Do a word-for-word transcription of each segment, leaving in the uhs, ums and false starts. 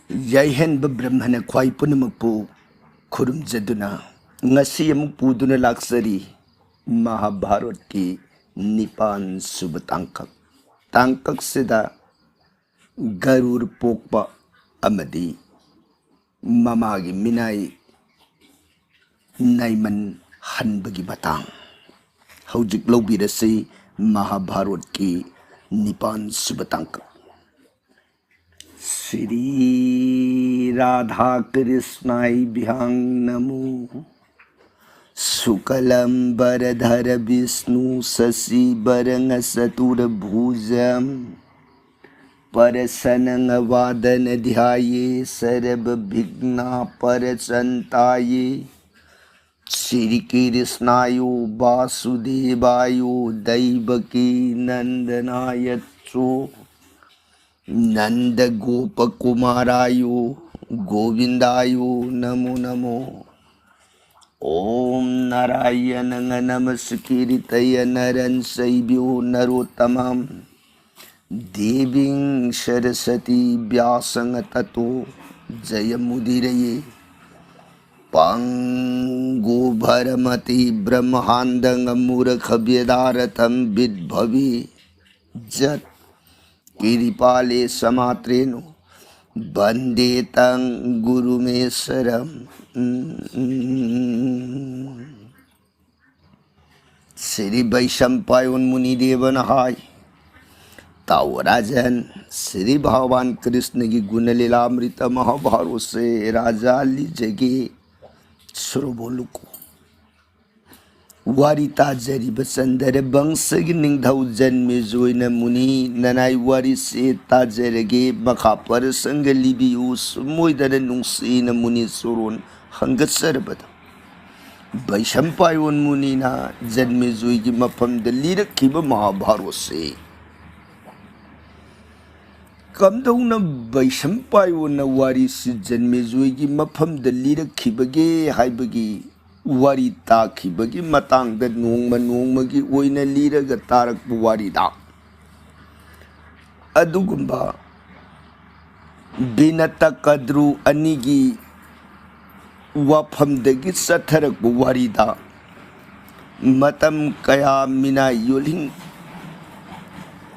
ꯌꯥꯏꯍꯟꯕ ꯕ꯭ꯔꯍꯃꯅ ꯈ꯭ꯋꯥꯏ ꯄꯨꯝꯅꯃꯛꯄꯨ ꯈꯨꯔꯨꯝꯖꯗꯨꯅ ꯉꯁꯤ ꯑꯃꯨꯛ ꯄꯨꯗꯨꯅ ꯂꯥꯛꯆꯔꯤ ꯃꯍꯥꯚꯥꯔꯠꯀꯤ ꯅꯤꯄꯥꯟ ꯁꯨꯕ ꯇꯥꯡꯀꯛ꯫ ꯇꯥꯡꯀꯛꯁꯤꯗ ꯒꯔꯨꯔ ꯄꯣꯛꯄ ꯑꯃꯗꯤ ꯃꯃꯥꯒꯤ ꯃꯤꯅꯥꯏ ꯅꯥꯏꯃꯟ ꯍꯟꯕꯒꯤ ꯃꯇꯥꯡ꯫ ꯍꯧꯖꯤꯛ ꯂꯧꯕꯤꯔꯁꯤ ꯃꯍꯥꯚꯥꯔꯠꯀꯤ ꯅꯤꯄꯥꯟ ꯁꯨꯕ ꯇꯥꯡꯀꯛ꯫ श्री राधा कृष्णाय भ्यां नमो। शुक्लं वरधर विष्णु शशि वरं चतुर्भुजं। प्रसन्नं वादन ध्याये सर्व विघ्न परसंताये। श्री कृष्णायो वासुदेवायो दैवकी नंदनाय चो। नंद गोप कुमारायो गोविंदायो नमो नमो। ॐ नारायणं नमस्कृत्य नरं चैव नरोत्तमम्। देवीं सरस्वती व्यासं ततो जयमुदीरये। पङ्गुभ्रमति ब्रह्माण्डं मूर्खं वेदार्थं विद्भवे। जत् कृपाले समात्रेणु वन्दे तं गुरुमीश्वरम्। श्री वैशंपायन मुनिदेवन हाय। ताओ राजन, श्री भगवान कृष्ण की गुण लीलामृत महाभारत से राजा लीजिए, श्रोबोलुको। ꯋꯥꯔꯤ ꯇꯥꯖꯔꯤꯕ ꯆꯟꯗ꯭ꯔ ꯕꯪꯁꯒꯤ ꯅꯤꯡꯊꯧ ꯖꯟꯃꯦꯖꯣꯏꯅ ꯃꯨꯅꯤ ꯅꯅꯥꯏ ꯋꯥꯔꯤꯁꯦ ꯇꯥꯖꯔꯒꯦ, ꯃꯈꯥ ꯄꯔꯁꯪꯒ ꯂꯤꯕꯤꯌꯨ ꯁꯨꯝꯃꯣꯏꯗꯅ ꯅꯨꯡꯁꯤꯅ ꯃꯨꯅꯤ ꯆꯣꯔꯣꯟ ꯍꯪꯒꯠꯆꯔꯕꯗ ꯕꯩꯁꯝꯄꯥꯌꯣꯟ ꯃꯨꯅꯤꯅ ꯖꯟꯃꯦꯖꯣꯏꯒꯤ ꯃꯐꯝꯗ ꯂꯤꯔꯛꯈꯤꯕ ꯃꯍꯥꯚꯥꯔꯠꯁꯦ ꯀꯝꯗꯧꯅ ꯕꯩꯁꯝꯄꯥꯌꯣꯟꯅ ꯋꯥꯔꯤꯁꯤ ꯖꯟꯃꯦꯖꯣꯏꯒꯤ ꯃꯐꯝꯗ ꯂꯤꯔꯛꯈꯤꯕꯒꯦ ꯍꯥꯏꯕꯒꯤ ꯋꯥꯔꯤ ꯇꯥꯈꯤꯕꯒꯤ ꯃꯇꯥꯡꯗ ꯅꯣꯡꯃ ꯅꯣꯡꯃꯒꯤ ꯑꯣꯏꯅ ꯂꯤꯔꯒ ꯇꯥꯔꯛꯄ ꯋꯥꯔꯤꯗ ꯑꯗꯨꯒꯨꯝꯕ ꯕꯤꯅꯇ ꯀꯗ꯭ꯔꯨ ꯑꯅꯤꯒꯤ ꯋꯥꯐꯝꯗꯒꯤ ꯆꯠꯊꯔꯛꯄ ꯋꯥꯔꯤꯗ ꯃꯇꯝ ꯀꯌꯥ ꯃꯤꯅꯥꯏ ꯌꯣꯜꯍꯤꯡ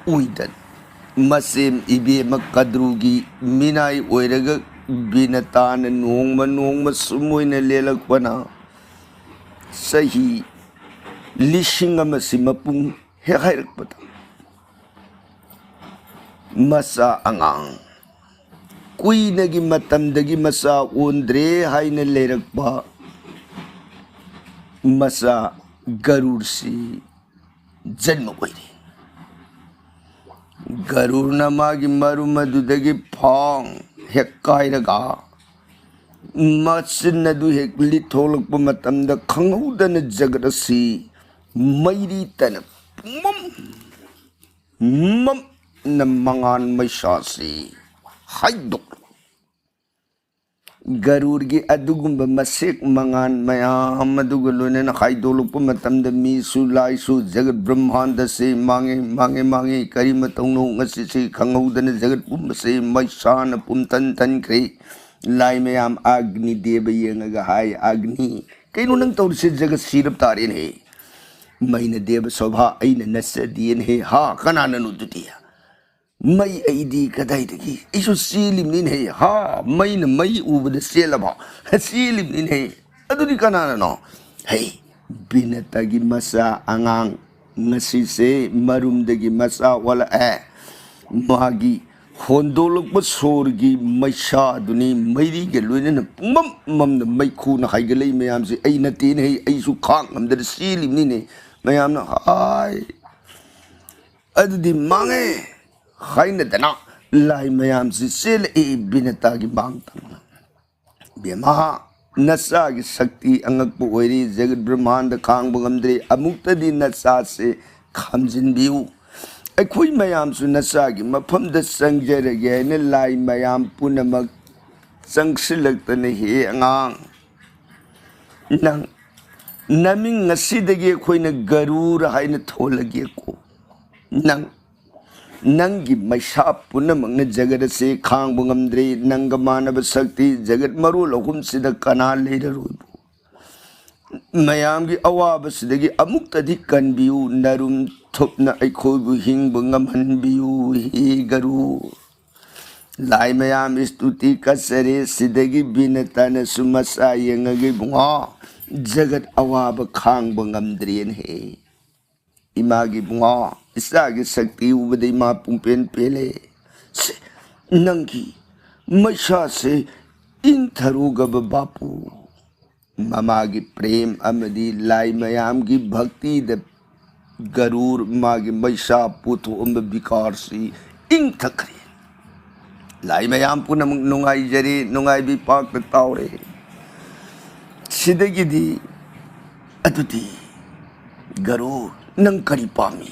ꯑꯣꯏꯗꯅ ꯃꯁꯦꯝ ꯏꯕꯦꯝꯃ ꯀꯗ꯭ꯔꯨꯒꯤ ꯃꯤꯅꯥꯏ ꯑꯣꯏꯔꯒ ꯕꯤꯅꯇꯥꯅ ꯅꯣꯡꯃ ꯅꯣꯡꯃ ꯁꯨꯝ ꯑꯣꯏꯅ ꯂꯦꯜꯂꯛꯄꯅ ꯆꯍꯤ ꯂꯤꯁꯤꯡ ꯑꯃꯁꯤ ꯃꯄꯨꯡ ꯍꯦꯛ ꯍꯥꯏꯔꯛꯄꯗ ꯃꯆꯥ ꯑꯉꯥꯡ ꯀꯨꯏꯅꯒꯤ ꯃꯇꯝꯗꯒꯤ ꯃꯆꯥ ꯑꯣꯟꯗ꯭ꯔꯦ ꯍꯥꯏꯅ ꯂꯩꯔꯛꯄ ꯃꯆꯥ ꯒꯔꯨꯔꯁꯤ ꯖꯟꯃ ꯑꯣꯏꯔꯦ꯫ ꯒꯔꯨꯔꯅ ꯃꯥꯒꯤ ꯃꯔꯨꯝ ꯑꯗꯨꯗꯒꯤ ꯐꯥꯎ ꯍꯦꯛ ꯀꯥꯏꯔꯒ ꯃꯆꯤꯟ ꯑꯗꯨ ꯍꯦꯛ ꯂꯤꯊꯣꯛꯂꯛꯄ ꯃꯇꯝꯗ ꯈꯪꯍꯧꯗꯅ ꯖꯒꯠ ꯑꯁꯤ ꯃꯩꯔꯤ ꯇꯅ ꯄꯨꯝꯃꯝ ꯃꯝꯅ ꯃꯉꯥꯟ ꯃꯩꯁꯥꯁꯤ ꯍꯥꯏꯗꯣꯛꯂꯛ ꯒꯔꯨꯔꯒꯤ ꯑꯗꯨꯒꯨꯝꯕ ꯃꯁꯦꯛ ꯃꯉꯥꯟ ꯃꯌꯥꯝ ꯑꯗꯨꯒ ꯂꯣꯏꯅꯅ ꯍꯥꯏꯗꯣꯛꯂꯛꯄ ꯃꯇꯝꯗ ꯃꯤꯁꯨ ꯂꯥꯏꯁꯨ ꯖꯒꯠ ꯕ꯭ꯔꯍ꯭ꯃꯥꯟꯗꯁꯤ ꯃꯥꯡꯉꯦ, ꯃꯥꯡꯉꯦ, ꯃꯥꯡꯉꯦ, ꯀꯔꯤ ꯃꯇꯧꯅꯣ ꯉꯁꯤꯁꯤ ꯈꯪꯍꯧꯗꯅ ꯖꯒꯠ ꯄꯨꯝꯕꯁꯤ ꯃꯩꯁꯥꯅ ꯄꯨꯝꯊꯟ ꯊꯟꯈ꯭ꯔꯦ꯫ ꯂꯥꯏ ꯃꯌꯥꯝ ꯑꯒꯅꯤ ꯗꯦꯕ ꯌꯦꯡꯉꯒ ꯍꯥꯏ, "ꯑꯒꯅꯤ, ꯀꯩꯅꯣ ꯅꯪ ꯇꯧꯔꯤꯁꯦ? ꯖꯒꯠ ꯁꯤꯔꯕ ꯇꯥꯔꯦꯅꯦ꯫ ꯃꯩꯅ ꯗꯦꯕ ꯁꯣꯚꯥ ꯑꯩꯅ ꯅꯠꯆꯗꯦꯅꯦ꯫ ꯍꯥ, ꯀꯅꯥꯅꯅꯣ ꯑꯗꯨꯗꯤ?" ꯃꯩ ꯑꯩꯗꯤ ꯀꯗꯥꯏꯗꯒꯤ? ꯑꯩꯁꯨ ꯆꯦꯜꯂꯤꯕꯅꯤꯅꯦ꯫ ꯍꯥ, ꯃꯩꯅ ꯃꯩ ꯎꯕꯗ ꯆꯦꯜꯂꯕ? ꯆꯦꯜꯂꯤꯕꯅꯤꯅꯦ꯫ ꯑꯗꯨꯗꯤ ꯀꯅꯥꯅꯅꯣ? ꯍꯩ, ꯕꯤꯅꯇꯒꯤ ꯃꯆꯥ ꯑꯉꯥꯡ ꯉꯁꯤꯁꯦ ꯃꯔꯨꯝꯗꯒꯤ ꯃꯆꯥ ꯑꯣꯜꯂꯛꯑꯦ꯫ ꯃꯥꯒꯤ ꯍꯣꯟꯗꯣꯛꯂꯛꯄ ꯁꯣꯔꯒꯤ ꯃꯩꯁꯥꯗꯨꯅꯤ ꯃꯩꯔꯤꯒ ꯂꯣꯏꯅꯅ ꯄꯨꯡꯃꯝ ꯃꯝꯅ ꯃꯩꯈꯨꯅ ꯍꯥꯏꯒꯠꯂꯛꯏ ꯃꯌꯥꯝꯁꯦ꯫ ꯑꯩ ꯅꯠꯇꯦꯅꯦ, ꯑꯩꯁꯨ ꯈꯥꯡ ꯉꯝꯗꯅ ꯆꯦꯜꯂꯤꯕꯅꯤꯅꯦ꯫ ꯃꯌꯥꯝꯅ ꯍꯥꯏ, ꯑꯗꯨꯗꯤ ꯃꯥꯡꯉꯦ ꯍꯥꯏꯅꯗꯅ ꯂꯥꯏ ꯃꯌꯥꯝꯁꯤ ꯆꯦꯜꯂꯛꯏ ꯕꯤꯅꯇꯥꯒꯤ ꯃꯥꯡ ꯇꯝꯅ꯫ "ꯕꯦꯝꯃ, ꯅꯆꯥꯒꯤ ꯁꯛꯇꯤ ꯑꯉꯛꯄ ꯑꯣꯏꯔꯤ, ꯖꯒꯠ ꯕ꯭ꯔꯍ꯭ꯃꯥꯟꯗ ꯈꯥꯡꯕ ꯉꯝꯗ꯭ꯔꯦ, ꯑꯃꯨꯛꯇꯗꯤ ꯅꯆꯥꯁꯦ ꯈꯥꯝꯖꯤꯟꯕꯤꯌꯨ꯫ ꯑꯩꯈꯣꯏ ꯃꯌꯥꯝꯁꯨ ꯅꯆꯥꯒꯤ ꯃꯐꯝꯗ ꯆꯪꯖꯔꯒꯦ" ꯍꯥꯏꯅ ꯂꯥꯏ ꯃꯌꯥꯝ ꯄꯨꯝꯅꯃꯛ ꯆꯪꯁꯤꯜꯂꯛꯇꯅ, "ꯍꯦ ꯑꯉꯥꯡ, ꯅꯪ ꯅꯃꯤꯡ ꯉꯁꯤꯗꯒꯤ ꯑꯩꯈꯣꯏꯅ ꯒꯔꯨꯔ ꯍꯥꯏꯅ ꯊꯣꯜꯂꯒꯦꯀꯣ꯫ ꯅꯪ ꯅꯪꯒꯤ ꯃꯩꯁꯥ ꯄꯨꯝꯅꯃꯛꯅ ꯖꯒꯠ ꯑꯁꯤ ꯈꯥꯡꯕ ꯉꯝꯗ꯭ꯔꯦ꯫ ꯅꯪꯒ ꯃꯥꯟꯅꯕ ꯁꯛꯇꯤ ꯖꯒꯠ ꯃꯔꯣꯜ ꯑꯍꯨꯝꯁꯤꯗ ꯀꯅꯥ ꯂꯩꯔꯔꯣꯏꯕꯨ? ꯃꯌꯥꯝꯒꯤ ꯑꯋꯥꯕꯁꯤꯗꯒꯤ ꯑꯃꯨꯛꯇꯗꯤ ꯀꯟꯕꯤꯌꯨ꯫ ꯅꯔꯨꯝ ꯊꯨꯞꯅ ꯑꯩꯈꯣꯏꯕꯨ ꯍꯤꯡꯕ ꯉꯝꯍꯟꯕꯤꯌꯨ, ꯍꯦ ꯒꯔꯨ꯫ ꯂꯥꯏ ꯃꯌꯥꯝ ꯏꯁꯇꯨꯇꯤ ꯀꯠꯆꯔꯦ꯫ ꯁꯤꯗꯒꯤ ꯕꯤꯅꯇꯥꯅꯁꯨ ꯃꯆꯥ ꯌꯦꯡꯉꯒ, "ꯏꯕꯨꯡꯉꯣ, ꯖꯒꯠ ꯑꯋꯥꯕ ꯈꯥꯡꯕ ꯉꯝꯗ꯭ꯔꯦꯅꯦꯍꯦ꯫ ꯏꯃꯥꯒꯤ ꯏꯕꯨꯡꯉꯣ, ꯏꯆꯥꯒꯤ ꯁꯛꯇꯤ ꯎꯕꯗ ꯏꯃꯥ ꯄꯨꯡꯄꯦꯟ ꯄꯦꯜꯂꯦ꯫ ꯁꯦ, ꯅꯪꯒꯤ ꯃꯩꯁꯥꯁꯦ ꯏꯪꯊꯔꯨꯒꯕ ꯕꯥꯄꯨ꯫" ꯃꯃꯥꯒꯤ ꯄ꯭ꯔꯦꯝ ꯑꯃꯗꯤ ꯂꯥꯏ ꯃꯌꯥꯝꯒꯤ ꯚꯛꯇꯤꯗ ꯒꯔꯨꯔ ꯃꯥꯒꯤ ꯃꯩꯁꯥ ꯄꯨꯊꯣꯛꯑꯝꯕ ꯕꯤꯀꯥꯔꯁꯤ ꯏꯪꯊꯈ꯭ꯔꯦ꯫ ꯂꯥꯏ ꯃꯌꯥꯝ ꯄꯨꯝꯅꯃꯛ ꯅꯨꯡꯉꯥꯏꯖꯔꯦ, ꯅꯨꯡꯉꯥꯏꯕꯤ ꯄꯥꯛꯇ ꯇꯥꯎꯔꯦ꯫ ꯁꯤꯗꯒꯤꯗꯤ, "ꯑꯗꯨꯗꯤ ꯒꯔꯨꯔ, ꯅꯪ ꯀꯔꯤ ꯄꯥꯝꯃꯤ?"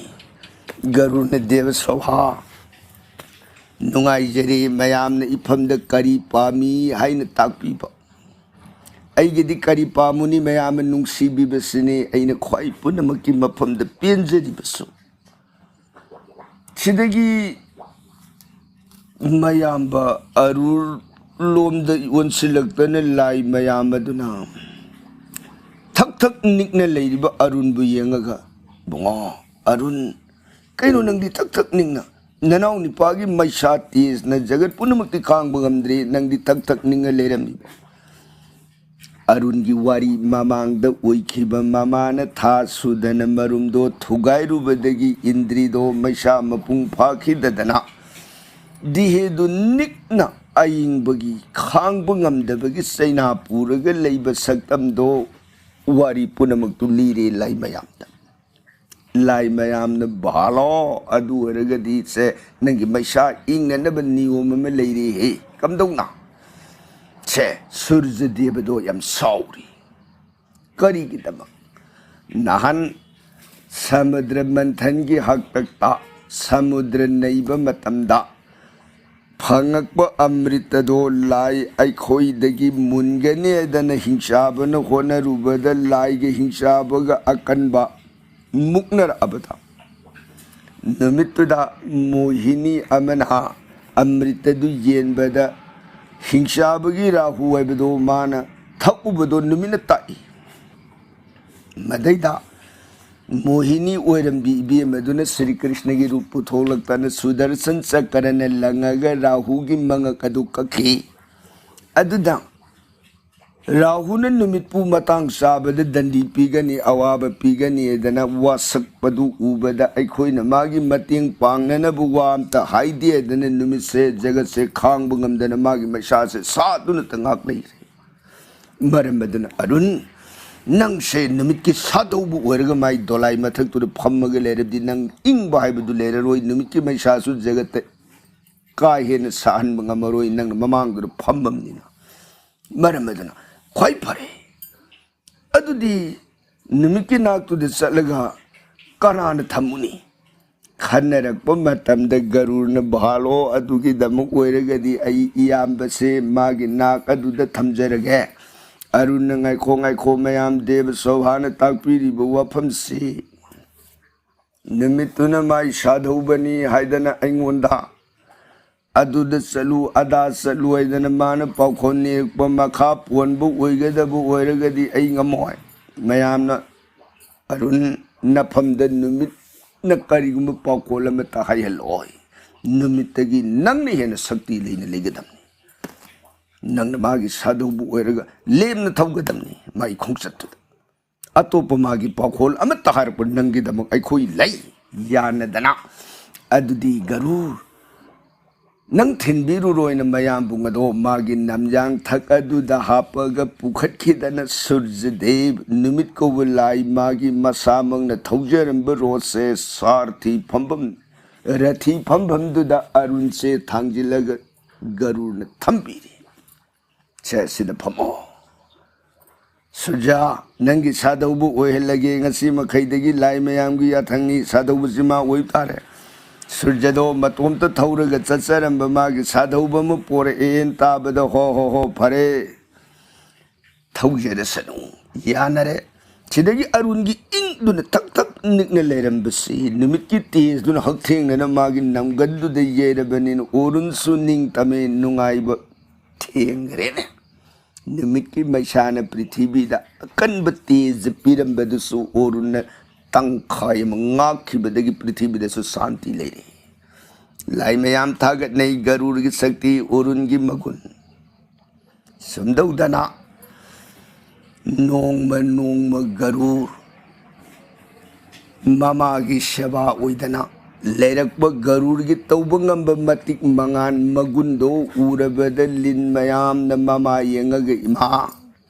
ꯒꯔꯨꯔꯅ, "ꯗꯦꯕ ꯁꯚꯥ, ꯅꯨꯡꯉꯥꯏꯖꯔꯦ ꯃꯌꯥꯝꯅ ꯏꯐꯝꯗ ꯀꯔꯤ ꯄꯥꯝꯃꯤ ꯍꯥꯏꯅ ꯇꯥꯛꯄꯤꯕ꯫ ꯑꯩꯒꯤꯗꯤ ꯀꯔꯤ ꯄꯥꯝꯃꯨꯅꯤ, ꯃꯌꯥꯝꯅ ꯅꯨꯡꯁꯤꯕꯤꯕꯁꯤꯅꯤ ꯑꯩꯅ ꯈ꯭ꯋꯥꯏ ꯄꯨꯝꯅꯃꯛꯀꯤ ꯃꯐꯝꯗ ꯄꯦꯟꯖꯔꯤꯕꯁꯨ꯫" ꯁꯤꯗꯒꯤ ꯃꯌꯥꯝꯕ ꯑꯔꯨꯔ ꯂꯣꯝꯗ ꯑꯣꯟꯁꯤꯜꯂꯛꯇꯅ ꯂꯥꯏ ꯃꯌꯥꯝ ꯑꯗꯨꯅ ꯊꯛ ꯊꯛ ꯅꯤꯛꯅ ꯂꯩꯔꯤꯕ ꯑꯔꯨꯟꯕꯨ ꯌꯦꯡꯉꯒ, "ꯏꯕꯨꯡꯉꯣ ꯑꯔꯨꯟ, ꯀꯩꯅꯣ ꯅꯪꯗꯤ ꯊꯛ ꯊꯛ ꯅꯤꯛꯅ? ꯅꯅꯥꯎ ꯅꯨꯄꯥꯒꯤ ꯃꯩꯁꯥ ꯇꯦꯖꯅ ꯖꯒꯠ ꯄꯨꯝꯅꯃꯛꯇꯤ ꯈꯥꯡꯕ ꯉꯝꯗ꯭ꯔꯦ, ꯅꯪꯗꯤ ꯊꯛ ꯊꯛ ꯅꯤꯛꯅ ꯂꯩꯔꯝꯃꯤꯕ?" ꯑꯔꯨꯟꯒꯤ ꯋꯥꯔꯤ ꯃꯃꯥꯡꯗ ꯑꯣꯏꯈꯤꯕ ꯃꯃꯥꯅ ꯊꯥ ꯁꯨꯗꯅ ꯃꯔꯨꯝꯗꯣ ꯊꯨꯒꯥꯏꯔꯨꯕꯗꯒꯤ ꯏꯟꯗ꯭ꯔꯤꯗꯣ ꯃꯩꯁꯥ ꯃꯄꯨꯡ ꯐꯥꯈꯤꯗꯗꯅ ꯗꯤꯍꯦꯗꯨ ꯅꯤꯛꯅ ꯑꯏꯪꯕꯒꯤ ꯈꯥꯡꯕ ꯉꯝꯗꯕꯒꯤ ꯆꯩꯅꯥ ꯄꯨꯔꯒ ꯂꯩꯕ ꯁꯛꯇꯝꯗꯣ ꯋꯥꯔꯤ ꯄꯨꯝꯅꯃꯛꯇꯨ ꯂꯤꯔꯦ ꯂꯥꯏ ꯃꯌꯥꯝꯗ꯫ ꯂꯥꯏ ꯃꯌꯥꯝꯅ, "ꯚꯥꯂꯣ, ꯑꯗꯨ ꯑꯣꯏꯔꯒꯗꯤ ꯁꯦ, ꯅꯪꯒꯤ ꯃꯩꯁꯥ ꯏꯪꯅꯅꯕ ꯅꯤꯌꯣꯝ ꯑꯃ ꯂꯩꯔꯦꯍꯦ꯫" "ꯀꯝꯗꯧꯅ?" "ꯁꯦ, ꯁꯨꯔꯖ ꯗꯦꯕꯗꯣ ꯌꯥꯝ ꯁꯥꯎꯔꯤ꯫" "ꯀꯔꯤꯒꯤꯗꯃꯛ?" "ꯅꯍꯥꯟ ꯁꯃꯨꯗ꯭ꯔ ꯃꯟꯊꯟꯒꯤ ꯍꯥꯛꯇꯛꯇ ꯁꯃꯨꯗ꯭ꯔ ꯅꯩꯕ ꯃꯇꯝꯗ ꯐꯪꯉꯛꯄ ꯑꯃ꯭ꯔꯤꯇꯗꯣ ꯂꯥꯏ ꯑꯩꯈꯣꯏꯗꯒꯤ ꯃꯨꯟꯒꯅꯤ ꯍꯥꯏꯗꯅ ꯍꯤꯡꯆꯥꯕꯅ ꯍꯣꯠꯅꯔꯨꯕꯗ ꯂꯥꯏꯒ ꯍꯤꯡꯆꯥꯕꯒ ꯑꯀꯟꯕ ꯃꯨꯛꯅꯔꯛꯑꯕꯗ ꯅꯨꯃꯤꯠꯇꯨꯗ ꯃꯣꯍꯤꯅꯤ ꯑꯃꯅ ꯑꯃ꯭ꯔꯤꯇꯗꯨ ꯌꯦꯟꯕꯗ ꯍꯤꯡꯆꯥꯕꯒꯤ ꯔꯥꯍꯨ ꯍꯥꯏꯕꯗꯣ ꯃꯥꯅ ꯊꯛꯎꯕꯗꯣ ꯅꯨꯃꯤꯠꯅ ꯇꯥꯛꯏ꯫ ꯃꯗꯩꯗ ꯃꯣꯍꯤꯅꯤ ꯑꯣꯏꯔꯝꯕꯤ ꯏꯕꯦꯝ ꯑꯗꯨꯅ ꯁ꯭ꯔꯤ ꯀ꯭ꯔꯤꯁꯅꯒꯤ ꯔꯨꯞ ꯄꯨꯊꯣꯛꯂꯛꯇꯅ ꯁꯨꯗꯔꯁꯟ ꯆꯀ꯭ꯔꯅ ꯂꯪꯉꯒ ꯔꯥꯍꯨꯒꯤ ꯃꯉꯛ ꯑꯗꯨ ꯀꯛꯈꯤ꯫ ꯑꯗꯨꯗ ꯔꯥꯍꯨꯅ ꯅꯨꯃꯤꯠꯄꯨ ꯃꯇꯥꯡ ꯆꯥꯕꯗ ꯗꯟꯗꯤ ꯄꯤꯒꯅꯤ, ꯑꯋꯥꯕ ꯄꯤꯒꯅꯤ ꯍꯥꯏꯗꯅ ꯋꯥꯁꯛꯄꯗꯨ ꯎꯕꯗ ꯑꯩꯈꯣꯏꯅ ꯃꯥꯒꯤ ꯃꯇꯦꯡ ꯄꯥꯡꯅꯅꯕ ꯋꯥ ꯑꯝꯇ ꯍꯥꯏꯗꯦ ꯍꯥꯏꯗꯅ ꯅꯨꯃꯤꯠꯁꯦ, ꯖꯒꯠꯁꯦ ꯈꯥꯡꯕ ꯉꯝꯗꯅ ꯃꯥꯒꯤ ꯃꯩꯁꯥꯁꯦ ꯁꯥꯗꯨꯅꯇ ꯉꯥꯛ ꯂꯩꯔꯦ꯫ ꯃꯔꯝ ꯑꯗꯨꯅ ꯑꯔꯨꯟ, ꯅꯪꯁꯦ ꯅꯨꯃꯤꯠꯀꯤ ꯁꯥꯗꯧꯕ ꯑꯣꯏꯔꯒ ꯃꯥꯏ ꯗꯣꯂꯥꯏ ꯃꯊꯛꯇꯨꯗ ꯐꯝꯃꯒ ꯂꯩꯔꯕꯗꯤ ꯅꯪ ꯏꯪꯕ ꯍꯥꯏꯕꯗꯨ ꯂꯩꯔꯔꯣꯏ, ꯅꯨꯃꯤꯠꯀꯤ ꯃꯩꯁꯥꯁꯨ ꯖꯒꯠꯇ ꯀꯥ ꯍꯦꯟꯅ ꯁꯥꯍꯟꯕ ꯉꯝꯃꯔꯣꯏ, ꯅꯪꯅ ꯃꯃꯥꯡꯗꯨꯗ ꯐꯝꯃꯕꯅꯤꯅ꯫ ꯃꯔꯝ ꯑꯗꯨꯅ ꯈ꯭ꯋꯥꯏ ꯐꯔꯦ, ꯑꯗꯨꯗꯤ ꯅꯨꯃꯤꯠꯀꯤ ꯅꯥꯛꯇꯨꯗ ꯆꯠꯂꯒ ꯀꯅꯥꯅ ꯊꯝꯃꯨꯅꯤ? ꯈꯟꯅꯔꯛꯄ ꯃꯇꯝꯗ ꯒꯔꯨꯔꯅ, "ꯚꯥꯂꯣ, ꯑꯗꯨꯒꯤꯗꯃꯛ ꯑꯣꯏꯔꯒꯗꯤ ꯑꯩ ꯏꯌꯥꯝꯕꯁꯦ ꯃꯥꯒꯤ ꯅꯥꯛ ꯑꯗꯨꯗ ꯊꯝꯖꯔꯒꯦ꯫" ꯑꯔꯨꯟꯅ, "ꯉꯥꯏꯈꯣ, ꯉꯥꯏꯈꯣ, ꯃꯌꯥꯝ, ꯗꯦꯕ ꯁꯣꯚꯥꯅ ꯇꯥꯛꯄꯤꯔꯤꯕ ꯋꯥꯐꯝꯁꯤ ꯅꯨꯃꯤꯠꯇꯨꯅ ꯃꯥꯏ ꯁꯥꯗꯧꯕꯅꯤ ꯍꯥꯏꯗꯅ ꯑꯩꯉꯣꯟꯗ ꯑꯗꯨꯗ ꯆꯠꯂꯨ, ꯑꯗꯥ ꯆꯠꯂꯨ ꯍꯥꯏꯗꯅ ꯃꯥꯅ ꯄꯥꯎꯈꯣꯜ ꯅꯦꯛꯄ ꯃꯈꯥ ꯄꯣꯟꯕ ꯑꯣꯏꯒꯗꯕ ꯑꯣꯏꯔꯒꯗꯤ ꯑꯩ ꯉꯝꯃꯣꯏ꯫" ꯃꯌꯥꯝꯅ ꯑꯔꯨꯟ ꯅꯐꯝꯗ ꯅꯨꯃꯤꯠꯅ ꯀꯔꯤꯒꯨꯝꯕ ꯄꯥꯎꯈꯣꯜ ꯑꯃꯠꯇ ꯍꯥꯏꯍꯜꯂꯛꯑꯣꯏ꯫ ꯅꯨꯃꯤꯠꯇꯒꯤ ꯅꯪꯅ ꯍꯦꯟꯅ ꯁꯛꯇꯤ ꯂꯩꯅ ꯂꯩꯒꯗꯕꯅꯤ꯫ ꯅꯪꯅ ꯃꯥꯒꯤ ꯁꯥꯗꯧꯕ ꯑꯣꯏꯔꯒ ꯂꯦꯝꯅ ꯊꯧꯒꯗꯕꯅꯤ ꯃꯥꯒꯤ ꯈꯣꯡꯆꯠꯇꯨꯗ꯫ ꯑꯇꯣꯞꯄ ꯃꯥꯒꯤ ꯄꯥꯎꯈꯣꯜ ꯑꯃꯠꯇ ꯍꯥꯏꯔꯛꯄ ꯅꯪꯒꯤꯗꯃꯛ ꯑꯩꯈꯣꯏ ꯂꯩ ꯌꯥꯅꯗꯅ꯫ ꯑꯗꯨꯗꯤ ꯒꯔꯨꯔ, ꯅꯪ ꯊꯤꯟꯕꯤꯔꯨꯔꯣꯏꯅ ꯃꯌꯥꯝꯕꯨꯡ ꯑꯗꯣ ꯃꯥꯒꯤ ꯅꯝꯌꯥꯡꯊꯛ ꯑꯗꯨꯗ ꯍꯥꯞꯄꯒ ꯄꯨꯈꯠꯈꯤꯗꯅ ꯁꯨꯔꯖꯗꯦꯕ, ꯅꯨꯃꯤꯠ ꯀꯧꯕ ꯂꯥꯏ, ꯃꯥꯒꯤ ꯃꯁꯥꯃꯛꯅ ꯊꯧꯖꯔꯝꯕ ꯔꯣꯠꯁꯦ ꯁꯥꯔꯊꯤ ꯐꯝꯐꯝ, ꯔꯊꯤ ꯐꯝꯐꯝꯗꯨꯗ ꯑꯔꯨꯟꯁꯦ ꯊꯥꯡꯖꯤꯜꯂꯒ ꯒꯔꯨꯔꯅ ꯊꯝꯕꯤꯔꯤ꯫ ꯁꯦ, ꯁꯤꯗ ꯐꯝꯃꯣ꯫ ꯁꯨꯔꯖꯥ, ꯅꯪꯒꯤ ꯁꯥꯗꯧꯕ ꯑꯣꯏꯍꯜꯂꯒꯦ꯫ ꯉꯁꯤ ꯃꯈꯩꯗꯒꯤ ꯂꯥꯏ ꯃꯌꯥꯝꯒꯤ ꯌꯥꯊꯪꯅꯤ, ꯁꯥꯗꯧꯕꯁꯤ ꯃꯥ ꯑꯣꯏꯕ ꯇꯥꯔꯦ꯫ ꯁꯨꯔꯖꯗꯣ ꯃꯇꯣꯝꯇ ꯊꯧꯔꯒ ꯆꯠꯆꯔꯝꯕ ꯃꯥꯒꯤ ꯁꯥꯗꯧꯕ ꯑꯃ ꯄꯣꯔꯛꯑꯦꯅ ꯇꯥꯕꯗ, "ꯍꯣ, ꯍꯣ, ꯍꯣ, ꯐꯔꯦ, ꯊꯧꯖꯔꯁꯅꯨ, ꯌꯥꯅꯔꯦ꯫" ꯁꯤꯗꯒꯤ ꯑꯔꯨꯟꯒꯤ ꯏꯪꯗꯨꯅ ꯊꯛ ꯊꯛ ꯅꯤꯛꯅ ꯂꯩꯔꯝꯕꯁꯤ ꯅꯨꯃꯤꯠꯀꯤ ꯇꯦꯖꯗꯨꯅ ꯍꯛꯊꯦꯡꯅꯅ ꯃꯥꯒꯤ ꯅꯝꯒꯟꯗꯨꯗ ꯌꯩꯔꯕꯅꯤꯅ ꯑꯣꯔꯨꯟꯁꯨ ꯅꯤꯡꯇꯝꯃꯦ, ꯅꯨꯡꯉꯥꯏꯕ ꯊꯦꯡꯈ꯭ꯔꯦꯅꯦ꯫ ꯅꯨꯃꯤꯠꯀꯤ ꯃꯩꯁꯥꯅ ꯄ꯭ꯔꯤꯊꯤꯕꯤꯗ ꯑꯀꯟꯕ ꯇꯦꯖ ꯄꯤꯔꯝꯕꯗꯨꯁꯨ ꯑꯣꯔꯨꯟꯅ ꯇꯪꯈꯥꯏ ꯑꯃ ꯉꯥꯛꯈꯤꯕꯗꯒꯤ ꯄ꯭ꯔꯤꯊꯤꯕꯤꯗꯁꯨ ꯁꯥꯟꯇꯤ ꯂꯩꯔꯦ꯫ ꯂꯥꯏ ꯃꯌꯥꯝ ꯊꯥꯒꯠꯅꯩ ꯒꯔꯨꯔꯒꯤ ꯁꯛꯇꯤ, ꯑꯣꯔꯨꯟꯒꯤ ꯃꯒꯨꯟ꯫ ꯁꯨꯝ ꯇꯧꯗꯅ ꯅꯣꯡꯃ ꯅꯣꯡꯃ ꯒꯔꯨꯔ ꯃꯃꯥꯒꯤ ꯁꯦꯕꯥ ꯑꯣꯏꯗꯅ ꯂꯩꯔꯛꯄ ꯒꯔꯨꯔꯒꯤ ꯇꯧꯕ ꯉꯝꯕ ꯃꯇꯤꯛ ꯃꯉꯥꯟ ꯃꯒꯨꯟꯗꯣ ꯎꯔꯕꯗ ꯂꯤꯟ ꯃꯌꯥꯝꯅ ꯃꯃꯥ ꯌꯦꯡꯉꯒ, "ꯏꯃꯥ,